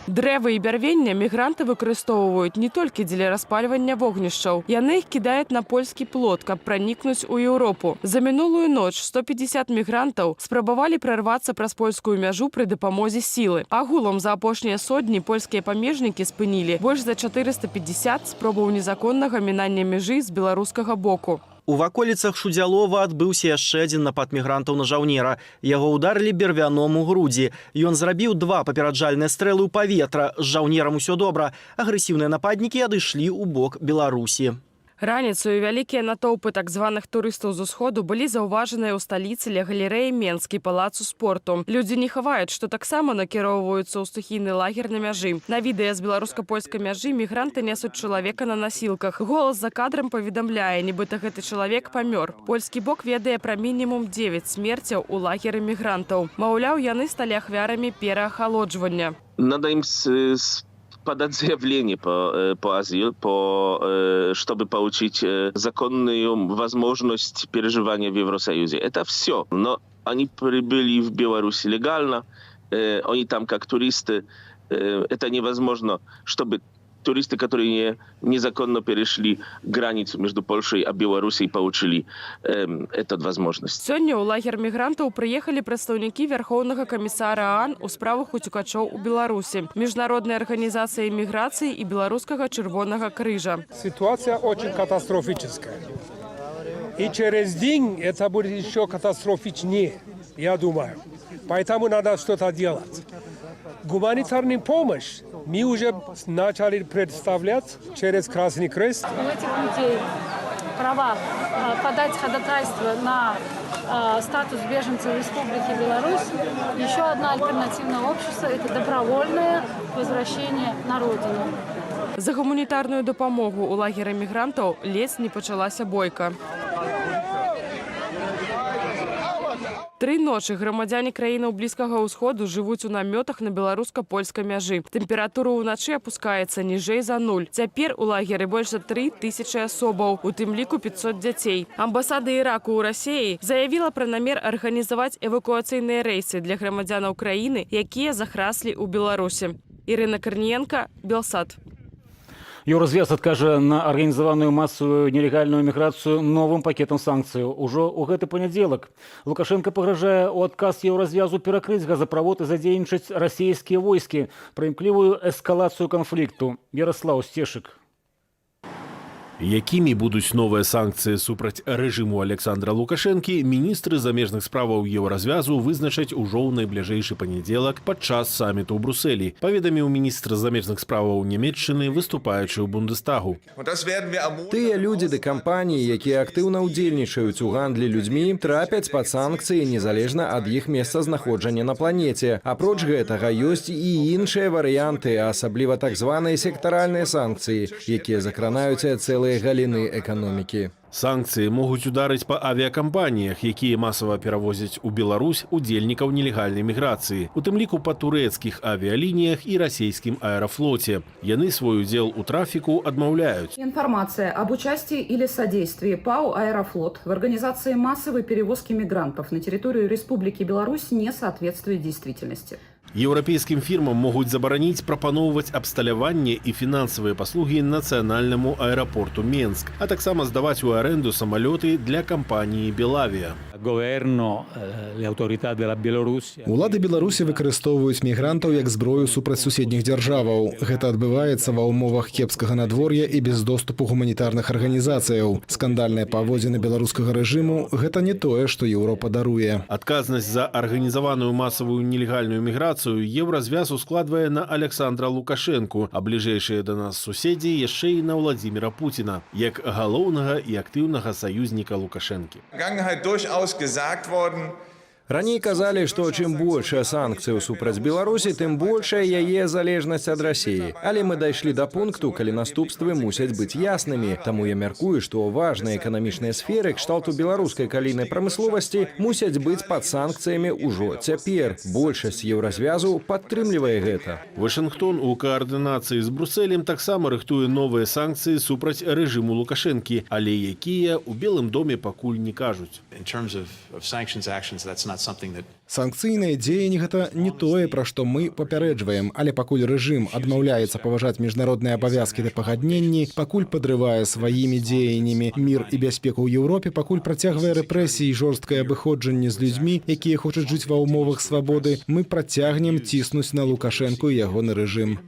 Дрэвы і бярвення мігранты выкарыстоўваюць не толькі дзеля распальвання вогнішчаў. Яны іх кідаюць на польскі плот, каб пранікнуць у Еўропу. За мінулую ноч 150 мігрантаў спрабавалі прарвацца праз польскую мяжу пры дапамозе сілы. Агулам за апошнія сотні польскія памежнікі спынілі больш за 450 спробаў незаконнага мінання мяжы з беларускага боку. У ваколіцах Шудзялова адбыўся яшчэ адзін напад мігрантаў на жаўнера. Яго ўдарылі бервяном у грудзі. Ён зрабіў два папераджальныя стрэлы ў паветра. З жаўнерам усё добра. Агрэсіўныя нападнікі адышлі ў бок Беларусі. Раніцаю вялікія натоўпы так званых турыстаў з усходу былі заўважаныя ў сталіцы ля галерэі Менскі, палацу спорту. Людзі не хаваюць, што таксама накіроўваюцца ў стыхійны лагер на мяжы. На відэа з беларуска-польскай мяжы мігранты нясуць чалавека на насілках. Голас за кадрам паведамляе, нібыта гэты чалавек памёр. Польскі бок ведае пра мінімум 9 смерцяў у лагеры мігрантаў. Маўляў, яны сталі ахвярамі пераахалоджвання. Надо им подать заявление по azyl, чтобы получить законную возможность переживания в Евросоюзе. Это все. Но они прибыли в Беларусь легально, они там как туристы. Это невозможно, чтобы туристы, которые незаконно перешли границу между Польшей и Белоруссией, получили эту возможность. Сёння ў лагер мігрантаў прыехалі прадстаўнікі Вярхоўнага камісара ААН у справах уцекачоў у Беларусі, Міжнароднай арганізацыі міграцыі і Беларускага Чырвонага Крыжа. Ситуация очень катастрофическая. И через день это будет еще катастрофичнее, я думаю. Поэтому надо что-то делать. Гуманитарную помощь мы уже начали представлять через Красный Крест. У этих людей права подать ходатайство на статус беженца в Республике Беларусь. Еще одна альтернативное общество – это добровольное возвращение на родину. За гуманітарную дапамогу ў лагеры мігрантаў ледзь не пачалася бойка. Тры ночы грамадзяне краінаў Блізкага Усходу жывуць у намётах на беларуска-польскай мяжы. Тэмпература ўначы апускаецца ніжэй за нуль. Цяпер у лагеры больш за 3000 асобаў, у тым ліку 500 дзяцей. Амбасада Іраку ў Расеі заявіла пра намер арганізаваць эвакуацыйныя рэйсы для грамадзянаў краіны, якія захраслі ў Беларусі. Ірына Карніенка, Белсат. Еўразвяз адкажа на арганізаваную масавую нелегальную міграцыю новым пакетам санкцыяў ужо ў гэты панядзелак. Лукашэнка пагражае ў адказ Еўразвязу перакрыць газаправод і задзейнічаць расійскія войскі, пра імклівую эскалацыю канфлікту. Яраслаў Сцешык. Якімі будуць новыя санкцыі супраць рэжыму Аляксандра Лукашэнкі, міністры замежных справаў Еўразвязу вызначаць ужо ў найбліжэйшы панядзелак падчас саміту ў Брусэлі, паведаміў міністр замежных справаў Нямеччыны, выступаючы ў Бундестагу. Тыя людзі ды кампаніі, якія актыўна ўдзельнічаюць у гандлі людзьмі, трапяць пад санкцыі незалежна ад іх месцазнаходжання на планеце. Апроч гэтага, ёсць і іншыя варыянты, асабліва так званыя сектаральныя санкцыі, якія закранаюць цэлыя галіны эканомікі. Санкцыі могуць ударыць па авіякампаніях, якія масава перавозяць у Беларусь удзельнікаў нелегальнай міграцыі, у тым ліку па турэцкіх авіялініях і расійскім Аэрафлоце. Яны свой удзел у трафіку адмаўляюць. Информация об участии или содействии ПАО «Аэрофлот» в организации массовой перевозки мигрантов на территорию Республики Беларусь не соответствует действительности. Еўрапейскім фірмам могуць забараніць прапаноўваць абсталяванне і фінансавыя паслугі нацыянальнаму аэрапорту Менск, а таксама здаваць у арэнду самалёты для кампаніі Белавія. Улады Беларусі выкарыстоўваюць мігрантаў як зброю супраць суседніх дзяржаваў. Гэта адбываецца ва ўмовах кепскага надвор'я і без доступу гуманітарных арганізацыяў. Скандальныя паводзіны беларускага рэжыму — гэта не тое, што Еўропа даруе. Адказнасць за арганізаваную масавую нелегальную міграцыю Еўразвяз ускладвае на Аляксандра Лукашэнку, а бліжэйшыя да нас суседзі яшчэ і на Уладзіміра Пуціна, як галоўнага і актыўнага саюзніка Лукашэнкі. Раней казалі, што чым большая санкцыяў супраць Беларусі, тым большая яе залежнасць ад Расіі. Але мы дайшлі да пункту, калі наступствы мусяць быць яснымі. Таму я мяркую, што важныя эканамічныя сферы кшталту беларускай калійнай прамысловасці мусяць быць пад санкцыямі ўжо цяпер. Большасць Еўразвязу падтрымлівае гэта. Вашынгтон у каардынацыі з Брусэлем таксама рыхтуе новыя санкцыі супраць рэжыму Лукашэнкі, але якія, у Белым доме пакуль не кажуць. Санкцыйныя дзеянні — гэта не тое, пра што мы папярэджваем, але пакуль рэжым адмаўляецца паважаць міжнародныя абавязкі ды пагадненні, пакуль падрывае сваімі дзеяннямі мір і бяспеку ў Еўропе, пакуль працягвае рэпрэсіі і жорсткае абыходжанне з людзьмі, якія хочуць жыць ва ўмовах свабоды, мы працягнем ціснуць на Лукашэнку і ягоны рэжым.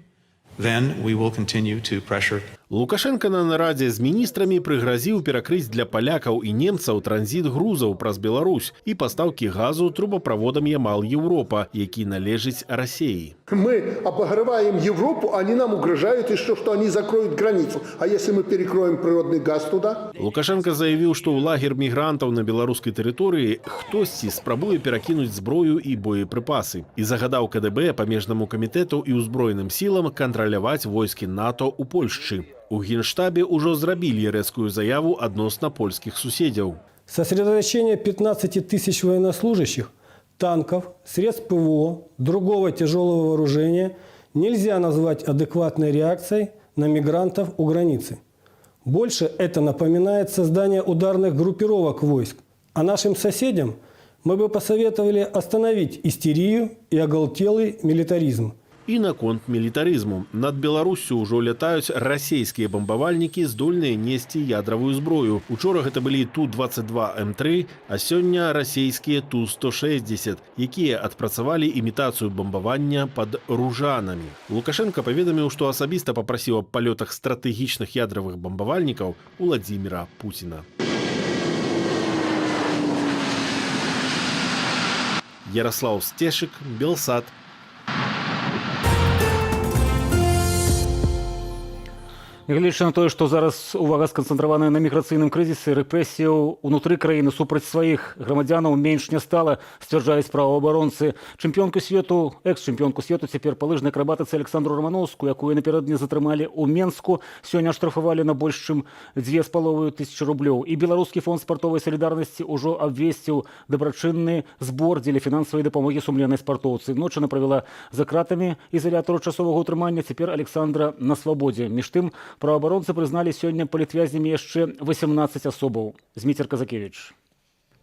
Then we will continue to pressure. Лукашэнка на нарадзе з міністрамі прыгразіў перакрыць для палякаў і немцаў транзіт грузаў праз Беларусь і пастаўкі газу трубаправодам Ямал-Еўропа, які належыць Расеі. Мы обогреваем Европу, они нам угрожают еще, что они закроют границу. А если мы перекроем природный газ туда? Лукашэнка заявіў, што ў лагер мігрантаў на беларускай тэрыторыі хтосьці спрабуе перакінуць зброю і боепрыпасы, і загадаў КДБ, памежнаму камітэту і ўзброеным сілам кантраляваць войскі НАТО ў Польшчы. У генштабе ўжо зрабілі рэзкую заяву адносна польскіх суседзяў. Сосредоточение 15 тысяч военнослужащих, танков, средств ПВО, другого тяжелого вооружения нельзя назвать адекватной реакцией на мигрантов у границы. Больше это напоминает создание ударных группировок войск. А нашим соседям мы бы посоветовали остановить истерию и оголтелый милитаризм. І наконт мілітарызму. Над Беларуссю ўжо лятаюць расійскія бамбавальнікі, здольныя несці ядравую зброю. Учора гэта былі Ту-22М3, а сёння расійскія Ту-160, якія адпрацавалі імітацыю бамбавання пад Ружанамі. Лукашэнка паведаміў, што асабіста папрасіў аб палётах стратэгічных ядравых бамбавальнікаў Уладзіміра Пуціна. Яраслаў Сцешык, Белсат. Нягледзячы на тое, што зараз увага сканцэнтраваная на міграцыйным крызісе, рэпрэсіяў унутры краіны супраць сваіх грамадзянаў менш не стала, сцвярджаюць праваабаронцы. Чэмпіёнку свету, экс-чэмпіёнку свету цяпер па лыжнай акрабатыцы Аляксандру Раманоўскую, якую напярэдадні затрымалі ў Менску, сёння аштрафавалі на больш чым 2500 рублёў. І Беларускі фонд спартовай салідарнасці ўжо абвесціў дабрачынны збор дзеля фінансавай дапамогі сумленнай спартоўцы. Ноч яна правяла за кратамі ізалятару часовага ўтрымання, цяпер Аляксандра на свабодзе. Між тым, праваабаронцы прызналі сёння палітвязнямі яшчэ 18 асобаў. Зміцер Казакевіч.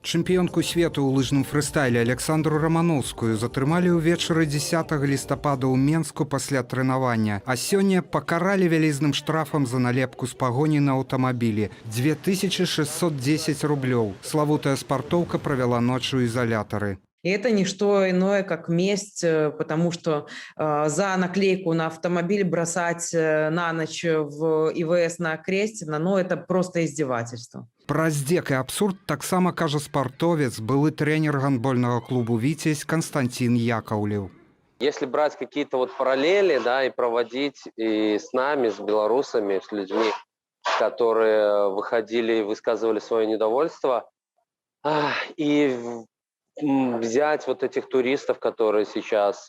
Чэмпіёнку свету ў лыжным фрыстайле Аляксандру Раманоўскую затрымалі ўвечары 10 лістапада ў Менску пасля трэнавання, а сёння пакаралі вялізным штрафам за налепку з пагоні на аўтамабілі — 2610 рублёў. Славутая спартоўка правяла ноч у ізалятары. И это не что иное, как месть, потому что за наклейку на автомобиль бросать на ночь в ИВС на Окрестина, ну, это просто издевательство. Пра здзек і абсурд таксама кажа спартовец, былы трэнер гандбольнага клубу «Віцязь» Канстанцін Якаўлеў. Если брать какие-то вот параллели, да, и проводить и с нами, с белорусами, с людьми, которые выходили и высказывали свое недовольство, и взять вот этих туристов, которые сейчас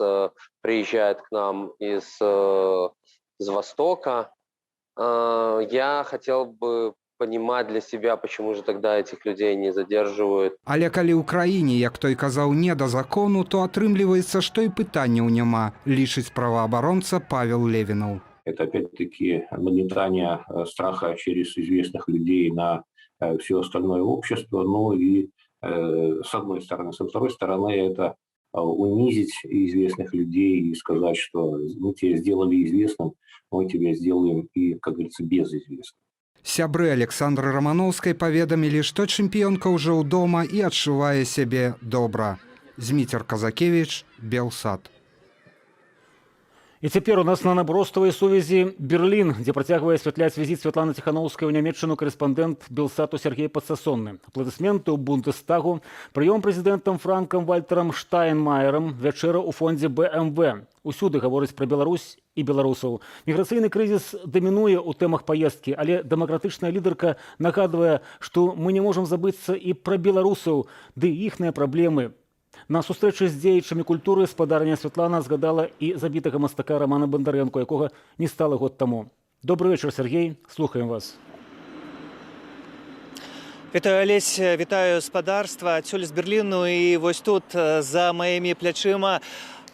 приезжают к нам из Востока, я хотел бы понимать для себя, почему же тогда этих людей не задерживают. Але калі ў краіне, як той казаў, не да закону, то атрымліваецца, што і пытанняў няма, лічыць праваабаронца Павел Левінаў. Это опять-таки нагнетание страха через известных людей на все остальное общество. Ну и с одной стороны. Со второй стороны, это унизить известных людей и сказать, что мы тебя сделали известным, мы тебя сделаем и, как говорится, безызвестным. Сябры Аляксандры Раманоўскай паведамілі, што чэмпіёнка ўжо ў дома і адчувае сябе добра. Зміцер Казакевіч, Белсат. І цяпер у нас на наброставай сувязі Берлін, дзе працягвае асвятляць візіт Святланы Ціханоўскай у Нямеччыну карэспандэнт Белсату Сяргей Падсасонны. Апладысменты ў Бундестагу, прыём прэзідэнтам Франкам Вальтэрам Штайнмаерам, вячэра ў фондзе БМВ. Усюды гаворыць пра Беларусь і беларусаў. Міграцыйны крызіс дамінуе ў тэмах паездкі, але дэмакратычная лідарка нагадвае, што мы не можам забыцца і пра беларусаў, ды іхныя праблемы. На сустрэчы з дзеячамі культуры спадарня Святлана згадала і забітага мастака Рамана Бандарэнку, якога не стала год таму. Добры вечар, Сяргей, слухаем вас. Вітаю, Алесь, вітаю спадарства адсюль з Берліну, і вось тут за маімі плячыма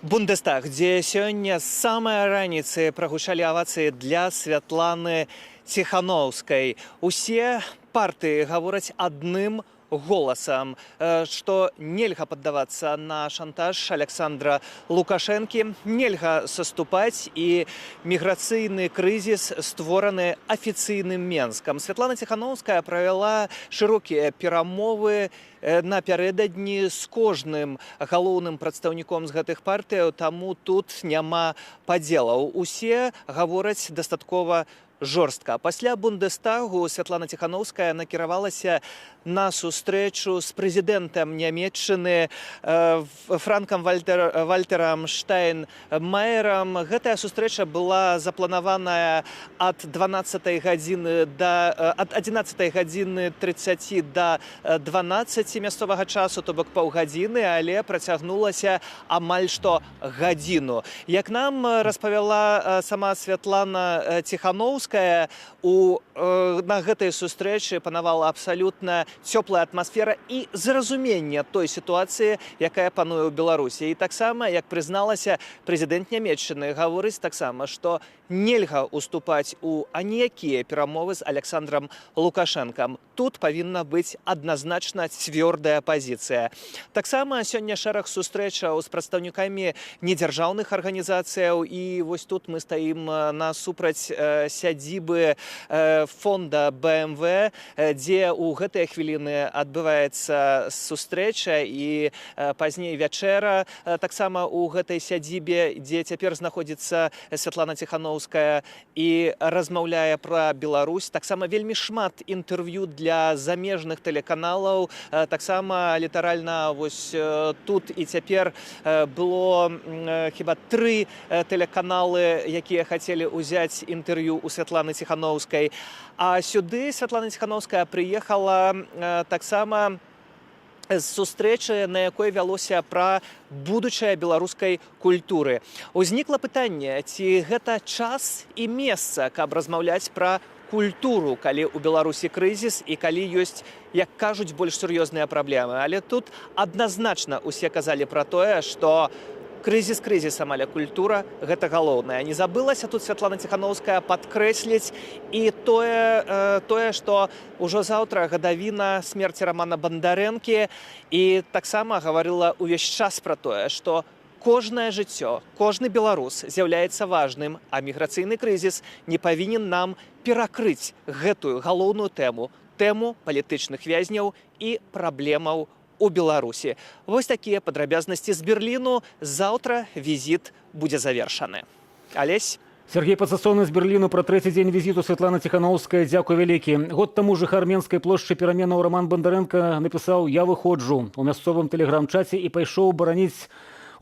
Бундестаг, дзе сёння з самай раніцы прагучалі авацыі для Святланы Ціханоўскай. Усе партыі гавораць адным голасам, што нельга паддавацца на шантаж Аляксандра Лукашэнкі, нельга саступаць, і міграцыйны крызіс створаны афіцыйным Менскам. Святлана Ціханоўская правяла шырокія перамовы напярэдадні з кожным галоўным прадстаўніком з гэтых партыяў, таму тут няма падзелаў. Усе гавораць дастаткова жорстка. Пасля Бундестагу Святлана Ціханоўская накіравалася на сустрэчу з прэзідэнтам Нямеччыны Франкам Вальтэрам Штайнмаерам. Гэтая сустрэча была запланаваная ад 12 гадзіны да ад 11 гадзіны 30 да 12 мясцовага часу, то бок паўгадзіны, але працягнулася амаль што гадзіну. Як нам распавяла сама Святлана Ціханоўская, на гэтай сустрэчы панавала абсалютна цёплая атмасфера і зразуменне той сітуацыі, якая пануе ў Беларусі. І таксама, як прызналася, прэзідэнт Нямеччыны гаворыць таксама, што нельга уступаць у аніякія перамовы з Аляксандрам Лукашэнкам. Тут павінна быць адназначна цвёрдая пазіцыя. Таксама сёння шэраг сустрэчаў з прадстаўнікамі недзяржаўных арганізацыяў, і вось тут мы стаім насупраць сядзібы фонда БМВ, дзе ў гэтыя хвіліны адбываецца сустрэча і пазней вячэра таксама ў гэтай сядзібе, дзе цяпер знаходзіцца Святлана Ціханоўская. Ціханоўская і размаўляе пра Беларусь. Таксама вельмі шмат інтэрв'ю для замежных тэлеканалаў. Таксама літаральна вось тут і цяпер было хіба тры тэлеканалы, якія хацелі ўзяць інтэрв'ю у Святланы Ціханоўскай. А сюды Святлана Ціханоўская прыехала таксама з сустрэчы, на якой вялося пра будучае беларускай культуры. Узнікла пытанне, ці гэта час і месца, каб размаўляць пра культуру, калі ў Беларусі крызіс і калі ёсць, як кажуць, больш сур'ёзныя праблемы. Але тут адназначна усе казалі пра тое, што крызіс крызісам, але культура гэта галоўнае. Не забылася тут Святлана Ціханоўская падкрэсліць і тое, што ўжо заўтра гадавіна смерці Рамана Бандарэнкі, і таксама гаварыла ўвесь час пра тое, што кожнае жыццё, кожны беларус з'яўляецца важным, а міграцыйны крызіс не павінен нам перакрыць гэтую галоўную тэму, тэму палітычных вязняў і праблемаў у Беларусі. Вось такія падрабязнасці з Берліну. Заўтра візіт будзе завершаны. Алесь? Сяргей Пацасоны з Берліну пра трэці дзень візіту Святланы Ціханоўскай. Дзякуй вялікі. Год таму жыхар Менскай плошчы Пераменаў Раман Бандарэнка напісаў «Я выходжу» у мясцовым тэлеграм-чаце і пайшоў бараніць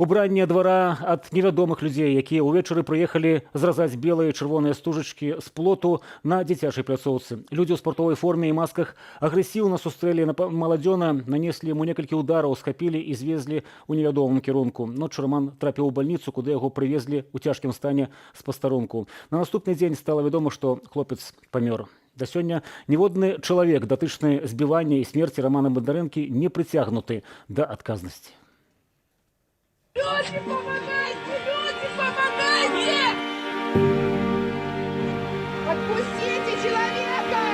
убранне двара ад невядомых людзей, якія ўвечары прыехалі зразаць белыя і чырвоныя стужачкі з плоту на дзіцячай пляцоўцы. Людзі ў спартовай форме і масках агрэсіўна сустрэлі маладзёна, нанеслі яму некалькі удараў, схапілі і звезлі ў невядомым кірунку. Ноччу Раман трапіў у бальніцу, куды яго прывезлі ў цяжкім стане з пастарунку. На наступны дзень стала вядома, што хлопец памёр. Да сёння ніводны чалавек, датычны збівання і смерці Рамана Бандарэнкі, не прыцягнуты да адказнасці. Люди, помогайте! Люди, помогайте! Отпустите человека!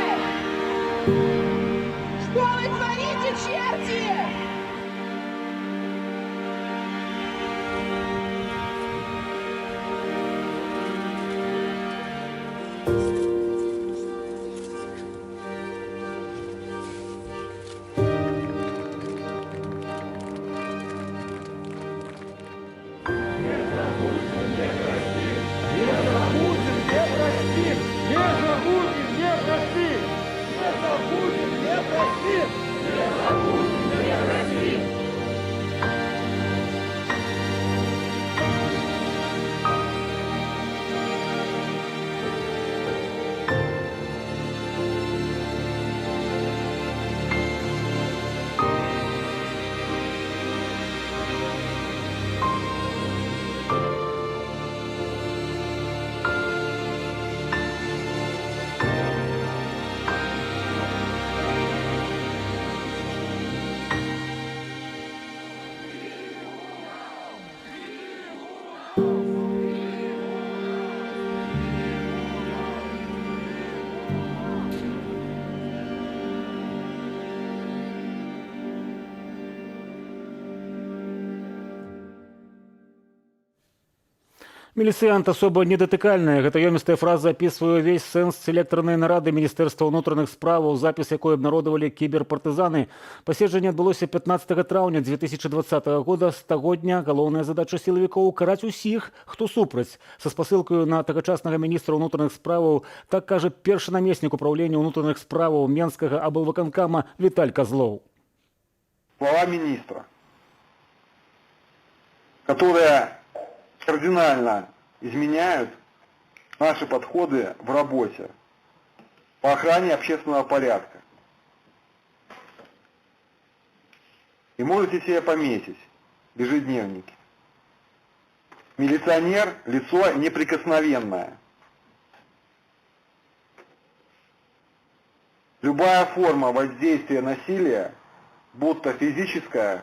Что вы творите, черти? Не забудем, не простим! Не забудем, не простим! Не забудем, не простим! Не забудем, не простим! Міліцыянт — асоба недатыкальная. Гэта ёмістая фраза апісвае ўвесь сэнс селектарнай нарады Міністэрства ўнутраных справаў, запіс якой абнародавалі кіберпартызаны. Паседжанне адбылося 15 траўня 2020 года. З таго дня галоўная задача сілавікоў — караць усіх, хто супраць. Са спасылкаю на тагачаснага міністра ўнутраных справаў так кажа першы намеснік упраўлення ўнутраных справаў Менскага аблвыканкама Віталь Казлоў. Слова министра, которые кардинально изменяют наши подходы в работе по охране общественного порядка. И можете себе пометить в ежедневнике. Милиционер – лицо неприкосновенное. Любая форма воздействия насилия, будь то физическая,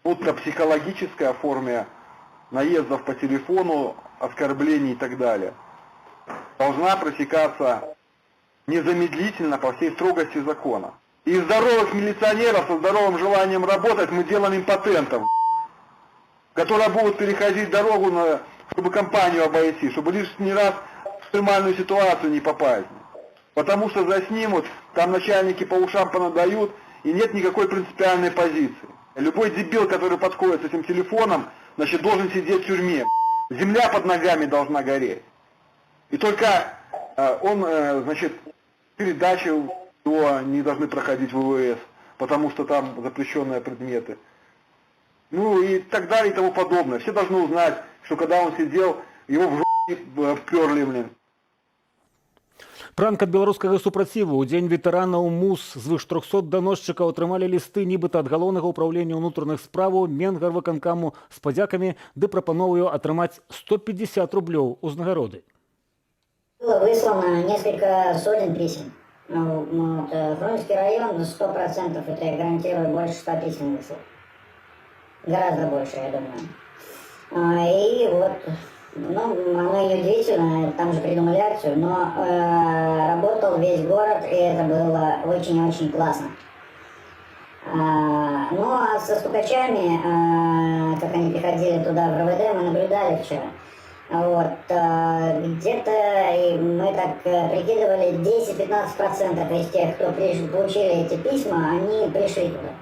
будь то психологическая в форме наездов по телефону, оскорблений и так далее, должна пресекаться незамедлительно по всей строгости закона. И здоровых милиционеров со здоровым желанием работать мы делаем импотентов, которые будут переходить дорогу, чтобы компанию обойти, чтобы лишний раз в экстремальную ситуацию не попасть. Потому что заснимут, там начальники по ушам понадают, и нет никакой принципиальной позиции. Любой дебил, который подходит с этим телефоном, значит, должен сидеть в тюрьме. Земля под ногами должна гореть. И только он, значит, передачи его не должны проходить в ВВС, потому что там запрещенные предметы. Ну и так далее и тому подобное. Все должны узнать, что когда он сидел, его в жопу перли, блин. Пранк ад беларускага супраціву. У дзень ветэранаў МУС звыш 300 даносчыкаў атрымалі лісты нібыта ад галоўнага ўпраўлення ўнутраных справаў Менгарвыканкаму з падзякамі ды прапановаю атрымаць 150 рублёў узнагароды. Было выслано несколько сотен писем. Ну, вот, Фрунзенский район на 100%, это я гарантирую, больше 100 писем выслал. Гораздо больше, я думаю. И вот, ну, оно и удивительно, там же придумали акцию, но работал весь город, и это было очень-очень классно. Ну, а со стукачами, как они приходили туда в РОВД, мы наблюдали вчера. Вот, где-то и мы так прикидывали, 10-15% из тех, кто получили эти письма, они пришли туда.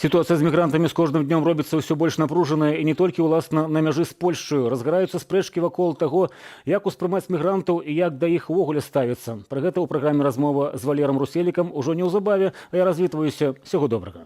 Сітуацыя з мігрантамі з кожным днём робіцца ўсё больш напружаная, і не толькі ўласна на мяжы з Польшчаю. Разгараюцца спрэчкі вакол таго, як успрымаць мігрантаў і як да іх увогуле ставіцца. Пра гэта ў праграме «Размова з Валерам Руселікам» ужо неўзабаве, а я развітваюся. Усяго добрага.